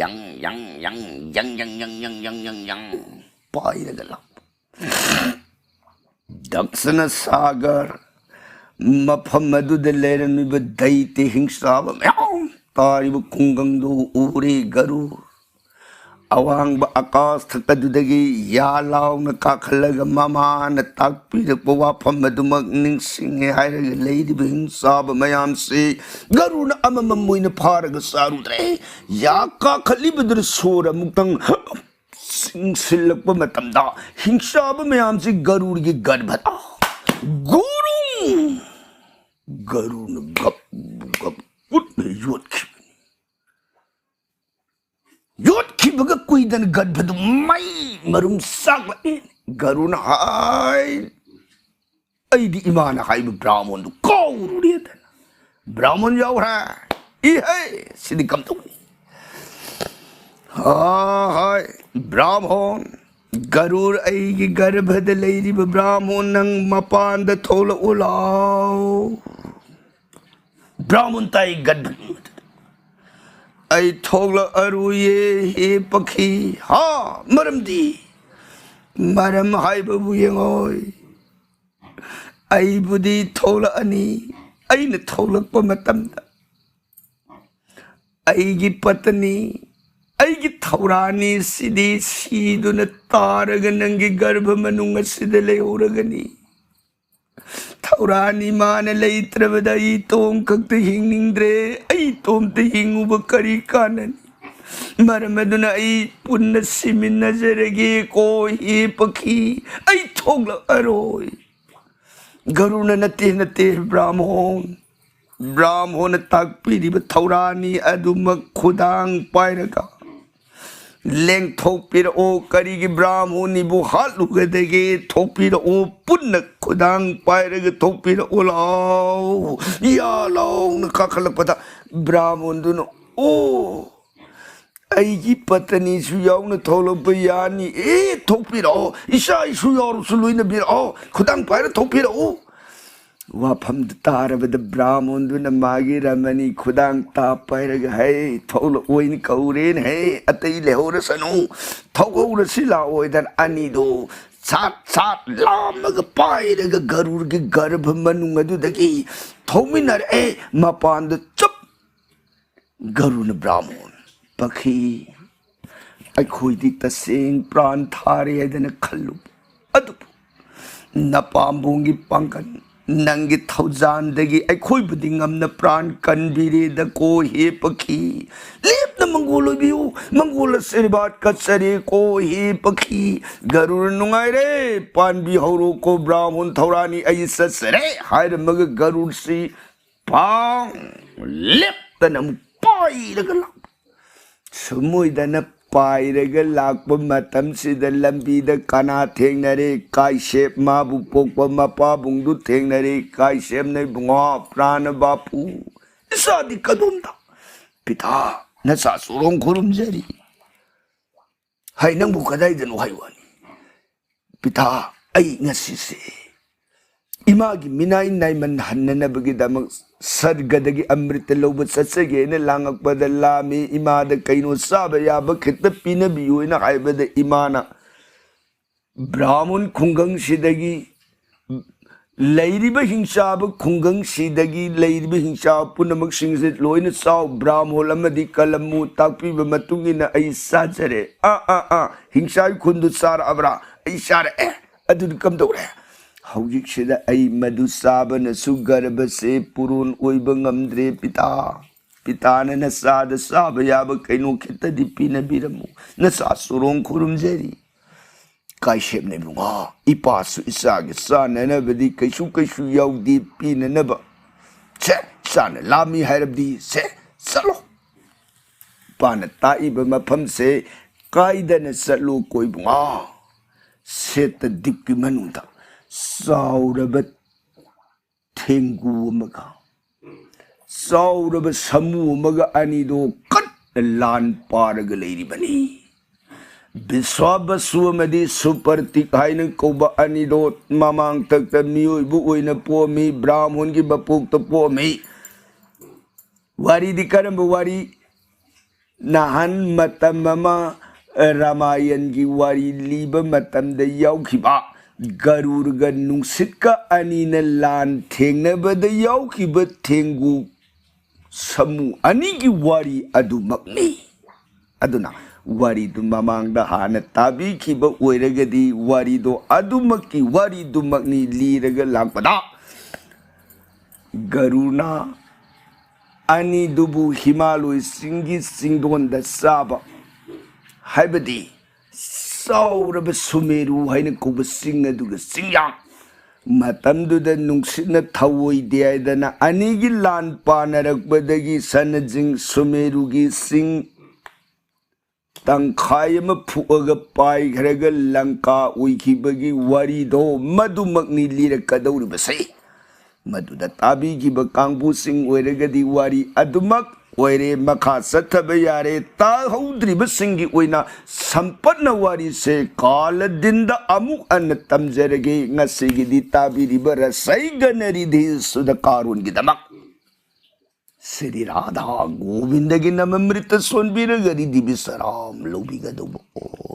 ꯌꯪ ꯌꯪ ꯌꯪ ꯌꯪ ꯌꯪ ꯌꯪ ꯌꯪ ꯌꯪ ꯌꯪ ꯌꯪ ꯄꯥꯏꯔꯒ ꯂꯥꯛꯄ꯫ ꯗꯛꯁꯅ ꯁꯥꯒꯔ ꯃꯐꯝ ꯑꯗꯨꯗ ꯂꯩꯔꯝꯃꯤꯕ ꯗꯩꯇ꯭ꯌ ꯍꯤꯡꯁꯥꯕ ꯃꯌꯥꯝ ꯇꯥꯔꯤꯕ ꯈꯨꯡꯒꯪꯗꯨ ꯎꯔꯦ ꯒꯔꯨꯔ꯫ ꯑꯋꯥꯡꯕ ꯑꯀꯥꯁ ꯊꯛ ꯑꯗꯨꯗꯒꯤ ꯌꯥ ꯂꯥꯎꯅ ꯀꯥꯈꯠꯂꯒ ꯃꯃꯥꯅ ꯇꯥꯛꯄꯤꯔꯛꯄ ꯋꯥꯐꯝ ꯑꯗꯨꯃꯛ ꯅꯤꯡꯁꯤꯡꯉꯦ ꯍꯥꯏꯔꯒ ꯂꯩꯔꯤꯕ ꯍꯤꯡꯁꯥꯕ ꯃꯌꯥꯝꯁꯤ ꯒꯔꯨꯔꯅ ꯑꯃꯃꯝ ꯑꯣꯏꯅ ꯐꯥꯔꯒ ꯆꯥꯔꯨꯗ꯭ꯔꯦ꯫ ꯌꯥ ꯀꯥꯈꯠꯂꯤꯕꯗꯨꯅ ꯁꯣꯔ ꯑꯃꯨꯛꯇꯪ ꯆꯤꯡꯁꯤꯜꯂꯛꯄ ꯃꯇꯝꯗ ꯍꯤꯡꯁꯥꯕ ꯃꯌꯥꯝꯁꯤ ꯒꯔꯨꯔꯒꯤ ꯒꯔꯚꯗ ꯒꯨꯔꯨꯡ ꯒꯔꯨꯔꯅ ꯒꯞ ꯒꯞ ꯀꯨꯠꯅ ꯌꯣꯠꯈꯤꯕꯅꯤ꯫ ꯌꯣꯠꯈꯤꯕꯒ ꯀꯨꯏꯗꯅ ꯒꯔꯚꯗꯨ ꯃꯩ ꯃꯔꯨꯝ ꯆꯥꯛꯂꯛꯏ꯫ ꯒꯔꯨꯔꯅ ꯍꯥꯏ, "ꯑꯩꯗꯤ ꯏꯃꯥꯅ ꯍꯥꯏꯕ ꯕ꯭ꯔꯥꯍꯃꯣꯟꯗꯨ ꯀꯥꯎꯔꯨꯔꯦꯗꯅ꯫ ꯕ꯭ꯔꯥꯍꯃꯣꯟ ꯌꯥꯎꯈ꯭ꯔꯦ꯫ ꯏꯍꯦ, ꯁꯤꯗꯤ ꯀꯝꯗꯧꯅꯤ?" "ꯍꯥ, ꯍꯥꯏ, ꯕ꯭ꯔꯥꯍꯃꯣꯟ, ꯒꯔꯨꯔ, ꯑꯩꯒꯤ ꯒꯔꯚꯗ ꯂꯩꯔꯤꯕ ꯕ꯭ꯔꯥꯍꯃꯣꯟ, ꯅꯪ ꯃꯄꯥꯟꯗ ꯊꯣꯛꯂꯛꯎ ꯂꯥꯎ꯫" ꯕ꯭ꯔꯥꯍꯃꯣꯟ ꯇꯥꯏ ꯒꯔꯚ, "ꯑꯩ ꯊꯣꯛꯂꯛꯑꯔꯣꯏꯌꯦ, ꯍꯦ ꯄꯈꯤ꯫ ꯍꯥ, ꯃꯔꯝꯗꯤ?" "ꯃꯔꯝ ꯍꯥꯏꯕꯕꯨ ꯌꯦꯡꯉꯣꯏ, ꯑꯩꯕꯨꯗꯤ ꯊꯣꯛꯂꯛꯑꯅꯤ꯫ ꯑꯩꯅ ꯊꯣꯛꯂꯛꯄ ꯃꯇꯝꯗ ꯑꯩꯒꯤ ꯄꯇꯅꯤ, ꯑꯩꯒꯤ ꯊꯧꯔꯥꯅꯤ ꯁꯤꯗꯤ ꯁꯤꯗꯨꯅ ꯇꯥꯔꯒ ꯅꯪꯒꯤ ꯒꯔꯚ ꯃꯅꯨꯡ ꯑꯁꯤꯗ ꯂꯩꯍꯧꯔꯒꯅꯤ꯫ ꯊꯧꯔꯥꯅꯤ ꯃꯥꯅ ꯂꯩꯇ꯭ꯔꯕꯗ ꯑꯩ ꯏꯇꯣꯝ ꯈꯛꯇ ꯍꯤꯡꯅꯤꯡꯗ꯭ꯔꯦ꯫ ꯑꯩ ꯏꯇꯣꯝꯇ ꯍꯤꯡꯉꯨꯕ ꯀꯔꯤ ꯀꯥꯟꯅꯅꯤ? ꯃꯔꯝ ꯑꯗꯨꯅ ꯑꯩ ꯄꯨꯟꯅ ꯁꯤꯃꯤꯟꯅꯖꯔꯒꯦꯀꯣ ꯍꯦ ꯄꯈꯤ, ꯑꯩ ꯊꯣꯛꯂꯛꯑꯔꯣꯏ꯫ ꯒꯔꯨꯅ, "ꯅꯠꯇꯦ, ꯅꯠꯇꯦ ꯕ꯭ꯔꯥꯝꯍꯣꯟ, ꯕ꯭ꯔꯥꯝꯍꯣꯟꯅ ꯇꯥꯛꯄꯤꯔꯤꯕ ꯊꯧꯔꯥꯅꯤ ꯑꯗꯨꯃꯛ ꯈꯨꯗꯥꯡ ꯄꯥꯏꯔꯒ ꯂꯦꯡꯊꯣꯛꯄꯤꯔꯛꯑꯣ꯫ ꯀꯔꯤꯒꯤ ꯕ꯭ꯔꯥꯝꯍꯣꯟ ꯏꯕꯨ ꯍꯥꯠꯂꯨꯒꯗꯒꯦ? ꯊꯣꯛꯄꯤꯔꯛꯑꯣ, ꯄꯨꯟꯅ ꯈꯨꯗꯥꯡ ꯄꯥꯏꯔꯒ ꯊꯣꯛꯄꯤꯔꯛꯑꯣ ꯂꯥꯎ"꯫ ꯌꯥ ꯂꯥꯎꯅ ꯀꯥꯈꯠꯂꯛꯄꯗ ꯕ꯭ꯔꯥꯝꯍꯣꯟꯗꯨꯅ, "ꯑꯣ, ꯑꯩꯒꯤ ꯄꯇꯅꯤꯁꯨ ꯌꯥꯎꯅ ꯊꯣꯛꯂꯛꯄ ꯌꯥꯅꯤ꯫ ꯑꯦ, ꯊꯣꯛꯄꯤꯔꯛꯑꯣ, ꯏꯆꯥ ꯏꯁꯨ ꯌꯥꯎꯔꯁꯨ ꯂꯣꯏꯅꯕꯤꯔꯛꯑꯣ, ꯈꯨꯗꯥꯡ ꯄꯥꯏꯔ ꯊꯣꯛꯄꯤꯔꯛꯑꯣ"꯫ ꯋꯥꯐꯝꯗꯨ ꯇꯥꯔꯕꯗ ꯕ꯭ꯔꯥꯝꯍꯣꯟꯗꯨꯅ ꯃꯥꯒꯤ ꯔꯃꯅꯤ ꯈꯨꯗꯥꯡ ꯇꯥ ꯄꯥꯏꯔꯒ, "ꯍꯩ, ꯊꯣꯛꯂꯛꯑꯣꯏꯅ ꯀꯧꯔꯦꯅ, ꯍꯩ, ꯑꯇꯩ ꯂꯩꯍꯧꯔꯁꯅꯨ, ꯊꯣꯛꯍꯧꯔꯁꯤ ꯂꯥꯛꯑꯣꯏꯗꯅ" ꯑꯅꯤꯗꯨ ꯁꯥꯠ ꯁꯥꯠ ꯂꯥꯝꯃꯒ ꯄꯥꯏꯔꯒ ꯒꯔꯨꯔꯒꯤ ꯒꯔꯚ ꯃꯅꯨꯡ ꯑꯗꯨꯗꯒꯤ ꯊꯣꯛꯃꯤꯟꯅꯔꯛꯑꯦ꯫ ꯃꯄꯥꯟꯗ ꯆꯞ ꯒꯔꯨꯅ ꯕ꯭ꯔꯥꯝꯍꯣꯟ, "ꯄꯈꯤ, ꯑꯩꯈꯣꯏꯗꯤ ꯇꯁꯦꯡ ꯄ꯭ꯔꯥꯟ ꯊꯥꯔꯦ ꯍꯥꯏꯗꯅ ꯈꯜꯂꯨ, ꯑꯗꯨꯕꯨ ꯅꯄꯥꯝꯕꯣꯝꯒꯤ ꯄꯥꯡꯒꯜ, ꯅꯪꯒꯤ ꯊꯧꯖꯥꯟꯗꯒꯤ ꯑꯩꯈꯣꯏꯕꯨꯗꯤ ꯉꯝꯅ ꯄ꯭ꯔꯥꯟ ꯀꯟꯕꯤꯔꯦꯗꯀꯣ ꯍꯦ ꯄꯈꯤ꯫ ꯂꯦꯞꯅ ꯃꯪꯒꯣꯜ ꯑꯣꯏꯕꯤꯌꯨ, ꯃꯪꯒꯣꯜ ꯑꯁꯤꯔꯕꯥꯗ ꯀꯠꯆꯔꯦꯀꯣ ꯍꯦ ꯄꯈꯤ"꯫ ꯒꯔꯨꯔ ꯅꯨꯡꯉꯥꯏꯔꯦ, ꯄꯥꯟꯕꯤ ꯍꯧꯔꯣꯀꯣ ꯕ꯭ꯔꯥꯝꯍꯣꯟ ꯊꯧꯔꯥꯅꯤ, ꯑꯩ ꯆꯠꯆꯔꯦ ꯍꯥꯏꯔꯝꯃꯒ ꯒꯔꯨꯔꯁꯤ ꯄꯥꯡ ꯂꯦꯞꯇꯅ ꯑꯃꯨꯛ ꯄꯥꯏꯔꯒ ꯂꯥꯛꯄ꯫ ꯁꯨꯝ ꯑꯣꯏꯗꯅ ꯄꯥꯏꯔꯒ ꯂꯥꯛꯄ ꯃꯇꯝꯁꯤꯗ ꯂꯝꯕꯤꯗ ꯀꯅꯥ ꯊꯦꯡꯅꯔꯦ? ꯀꯥꯏꯁꯦꯞ, ꯃꯥꯕꯨ ꯄꯣꯛꯄ ꯃꯄꯥꯕꯨꯡꯗꯨ ꯊꯦꯡꯅꯔꯦ꯫ "ꯀꯥꯏꯁꯦꯞꯅ, ꯏꯕꯨꯡꯉꯣ, ꯄ꯭ꯔꯥꯅ ꯕꯥꯄꯨ, ꯏꯆꯥꯗꯤ ꯀꯗꯣꯝꯗ?" "ꯄꯤꯇꯥ, ꯅꯆꯥ ꯆꯣꯔꯣꯡ ꯈꯨꯔꯨꯝꯖꯔꯤ"꯫ "ꯍꯥꯏ, ꯅꯪꯕꯨ ꯀꯗꯥꯏꯗꯅꯣ ꯍꯥꯏ ꯋꯥꯅꯤ?" "ꯄꯤꯇꯥ, ꯑꯩ ꯉꯁꯤꯁꯦ ꯏꯃꯥꯒꯤ ꯃꯤꯅꯥꯏ ꯅꯥꯏꯃꯟ ꯍꯟꯅꯅꯕꯒꯤꯗꯃꯛ ꯁꯔꯒꯗꯒꯤ ꯑꯃ꯭ꯔꯤꯇ ꯂꯧꯕ ꯆꯠꯆꯒꯦꯅ ꯂꯥꯡꯉꯛꯄꯗ ꯂꯥꯝꯃꯤ꯫ ꯏꯃꯥꯗ ꯀꯩꯅꯣ ꯆꯥꯕ ꯌꯥꯕ ꯈꯤꯇ ꯄꯤꯅꯕꯤꯌꯨ" ꯍꯥꯏꯅ ꯍꯥꯏꯕꯗ ꯏꯃꯥꯅ ꯕ꯭ꯔꯥꯍꯃꯟ ꯈꯨꯡꯒꯪꯁꯤꯗꯒꯤ, ꯂꯩꯔꯤꯕ ꯍꯤꯡꯆꯥꯕ ꯈꯨꯡꯒꯪꯁꯤꯗꯒꯤ ꯂꯩꯔꯤꯕ ꯍꯤꯡꯆꯥꯕ ꯄꯨꯝꯅꯃꯛꯁꯤꯡꯁꯦ ꯂꯣꯏꯅ ꯆꯥꯎ꯫ ꯕ꯭ꯔꯥꯍꯃꯣꯜ ꯑꯃꯗꯤ ꯀꯂꯝꯃꯨ ꯇꯥꯛꯄꯤꯕ ꯃꯇꯨꯡ ꯏꯟꯅ ꯑꯩ ꯆꯥꯖꯔꯦ꯫ ꯑꯥ, ꯑꯥ, ꯑꯥ, ꯍꯤꯡꯆꯥꯕ ꯈꯨꯟꯗꯨ ꯆꯥꯔꯛꯑꯕ꯭ꯔꯥ? ꯑꯩ ꯆꯥꯔꯛꯑꯦ꯫ ꯑꯗꯨꯗꯤ ꯀꯝꯗꯧꯔꯦ? ꯍꯧꯖꯤꯛꯁꯤꯗ ꯑꯩ ꯃꯗꯨ ꯆꯥꯕꯅꯁꯨ ꯒꯔꯚꯁꯦ ꯄꯨꯔꯣꯟ ꯑꯣꯏꯕ ꯉꯝꯗ꯭ꯔꯦ, ꯄꯤꯇꯥ꯫ ꯏꯇꯥꯅ ꯅꯆꯥꯗ ꯆꯥꯕ ꯌꯥꯕ ꯀꯩꯅꯣ ꯈꯤꯇꯗꯤ ꯄꯤꯅꯕꯤꯔꯝꯃꯨ꯫ ꯅꯆꯥ ꯆꯨꯔꯣꯡ ꯈꯨꯔꯨꯝꯖꯔꯤ꯫ ꯀꯥꯏꯁꯦꯞꯅ ꯏꯕꯨꯡꯉꯣ, ꯏꯄꯥꯁꯨ ꯏꯆꯥꯒꯤ ꯆꯥꯅꯅꯕꯗꯤ ꯀꯩꯁꯨ ꯀꯩꯁꯨ ꯌꯥꯎꯗꯦ ꯄꯤꯅꯅꯕ꯫ ꯁꯦ, ꯏꯆꯥꯅ ꯂꯥꯝꯃꯤ ꯍꯥꯏꯔꯕꯗꯤ, ꯁꯦ, ꯆꯠꯂꯣ꯫ ꯏꯄꯥꯅ ꯇꯥꯛꯏꯕ ꯃꯐꯝꯁꯦ ꯀꯥꯏꯗꯅ ꯆꯠꯂꯣꯀꯣ ꯏꯕꯨꯡꯉꯣ꯫ ꯁꯦꯠꯇ ꯗꯤꯞꯀꯤ ꯃꯅꯨꯡꯗ ꯆꯥꯎꯔꯕ ꯊꯦꯡꯒꯨ ꯑꯃꯒ ꯆꯥꯎꯔꯕ ꯁꯥꯃꯨ ꯑꯃꯒ ꯑꯅꯤꯗꯣ ꯀꯟꯅ ꯂꯥꯟ ꯄꯥꯔꯒ ꯂꯩꯔꯤꯕꯅꯤ꯫ ꯕꯤꯁ꯭ꯋꯥꯕꯁꯨ ꯑꯃꯗꯤ ꯁꯨꯄꯔꯇꯤꯛ ꯍꯥꯏꯅ ꯀꯧꯕ ꯑꯅꯤꯗꯣ ꯃꯃꯥꯡꯊꯛꯇ ꯃꯤꯑꯣꯏꯕ ꯑꯣꯏꯅ ꯄꯣꯛꯑꯝꯃꯤ, ꯕ꯭ꯔꯥꯍꯃꯣꯟꯒꯤ ꯃꯄꯣꯛꯇ ꯄꯣꯛꯑꯝꯃꯤ꯫ ꯋꯥꯔꯤꯗꯤ ꯀꯔꯝꯕ ꯋꯥꯔꯤ? ꯅꯍꯥꯟ ꯃꯇꯝ ꯑꯃ ꯔꯥꯃꯥꯌꯟꯒꯤ ꯋꯥꯔꯤ ꯂꯤꯕ ꯃꯇꯝꯗ ꯌꯥꯎꯈꯤꯕ ꯒꯔꯨꯔꯒ ꯅꯨꯡꯁꯤꯠꯀ ꯑꯅꯤꯅ ꯂꯥꯟ ꯊꯦꯡꯅꯕꯗ ꯌꯥꯎꯈꯤꯕ ꯊꯦꯡꯒꯨ ꯁꯥꯃꯨ ꯑꯅꯤꯒꯤ ꯋꯥꯔꯤ ꯑꯗꯨꯃꯛꯅꯤ꯫ ꯑꯗꯨꯅ ꯋꯥꯔꯤꯗꯨ ꯃꯃꯥꯡꯗ ꯍꯥꯟꯅ ꯇꯥꯕꯤꯈꯤꯕ ꯑꯣꯏꯔꯒꯗꯤ ꯋꯥꯔꯤꯗꯣ ꯑꯗꯨꯃꯛꯀꯤ ꯋꯥꯔꯤꯗꯨꯃꯛꯅꯤ ꯂꯤꯔꯒ ꯂꯥꯛꯄꯗ꯫ ꯒꯔꯨꯔꯅ ꯑꯅꯤꯗꯨꯕꯨ ꯍꯤꯃꯥꯂꯣꯏ ꯆꯤꯡꯒꯤ ꯆꯤꯡꯗꯣꯟꯗ ꯆꯥꯕ, ꯍꯥꯏꯕꯗꯤ ꯆꯥꯎꯔꯕ ꯁꯨꯃꯦꯔꯨ ꯍꯥꯏꯅ ꯀꯧꯕ ꯆꯤꯡ ꯑꯗꯨꯒ ꯆꯤꯡꯌꯥ꯫ ꯃꯇꯝꯗꯨꯗ ꯅꯨꯡꯁꯤꯠꯅ ꯊꯧꯑꯣꯏꯗꯦ ꯍꯥꯏꯗꯅ ꯑꯅꯤꯒꯤ ꯂꯥꯟ ꯄꯥꯅꯔꯛꯄꯗꯒꯤ ꯁꯅꯖꯤꯡ ꯁꯨꯃꯦꯔꯨꯒꯤ ꯆꯤꯡ ꯇꯪꯈꯥꯏ ꯑꯃ ꯐꯨꯛꯑꯒ ꯄꯥꯏꯈ꯭ꯔꯒ ꯂꯪꯀꯥ ꯑꯣꯏꯈꯤꯕꯒꯤ ꯋꯥꯔꯤꯗꯣ ꯃꯗꯨꯃꯛꯅꯤ ꯂꯤꯔꯛꯀꯗꯧꯔꯤꯕꯁꯦ꯫ ꯃꯗꯨꯗ ꯇꯥꯕꯤꯈꯤꯕ ꯀꯥꯡꯕꯨꯁꯤꯡ ꯑꯣꯏꯔꯒꯗꯤ ꯋꯥꯔꯤ ꯑꯗꯨꯃꯛ ꯑꯣꯏꯔꯦ, ꯃꯈꯥ ꯆꯠꯊꯕ ꯌꯥꯔꯦ꯫ ꯇꯥꯍꯧꯗ꯭ꯔꯤꯕꯁꯤꯡꯒꯤ ꯑꯣꯏꯅ ꯁꯝꯄꯠꯅ ꯋꯥꯔꯤꯁꯦ ꯀꯥꯂꯗꯤꯟꯗ ꯑꯃꯨꯛ ꯍꯟꯅ ꯇꯝꯖꯔꯒꯦ꯫ ꯉꯁꯤꯒꯤꯗꯤ ꯇꯥꯕꯤꯔꯤꯕ ꯔꯁꯩꯒꯅꯔꯤꯙꯤ ꯁꯨꯗꯀꯥꯔꯣꯟꯒꯤꯗꯃꯛ ꯁ꯭ꯔꯤ ꯔꯥꯙꯥ ꯒꯣꯕꯤꯟꯗꯒꯤ ꯅꯃ ꯃ꯭ꯔꯤꯇ ꯁꯣꯟꯕꯤꯔꯒ ꯔꯤꯙꯤ ꯕꯤꯁ꯭ꯔꯥꯝ ꯂꯧꯕꯤꯒꯗꯧꯕ꯫ ꯑꯣ꯫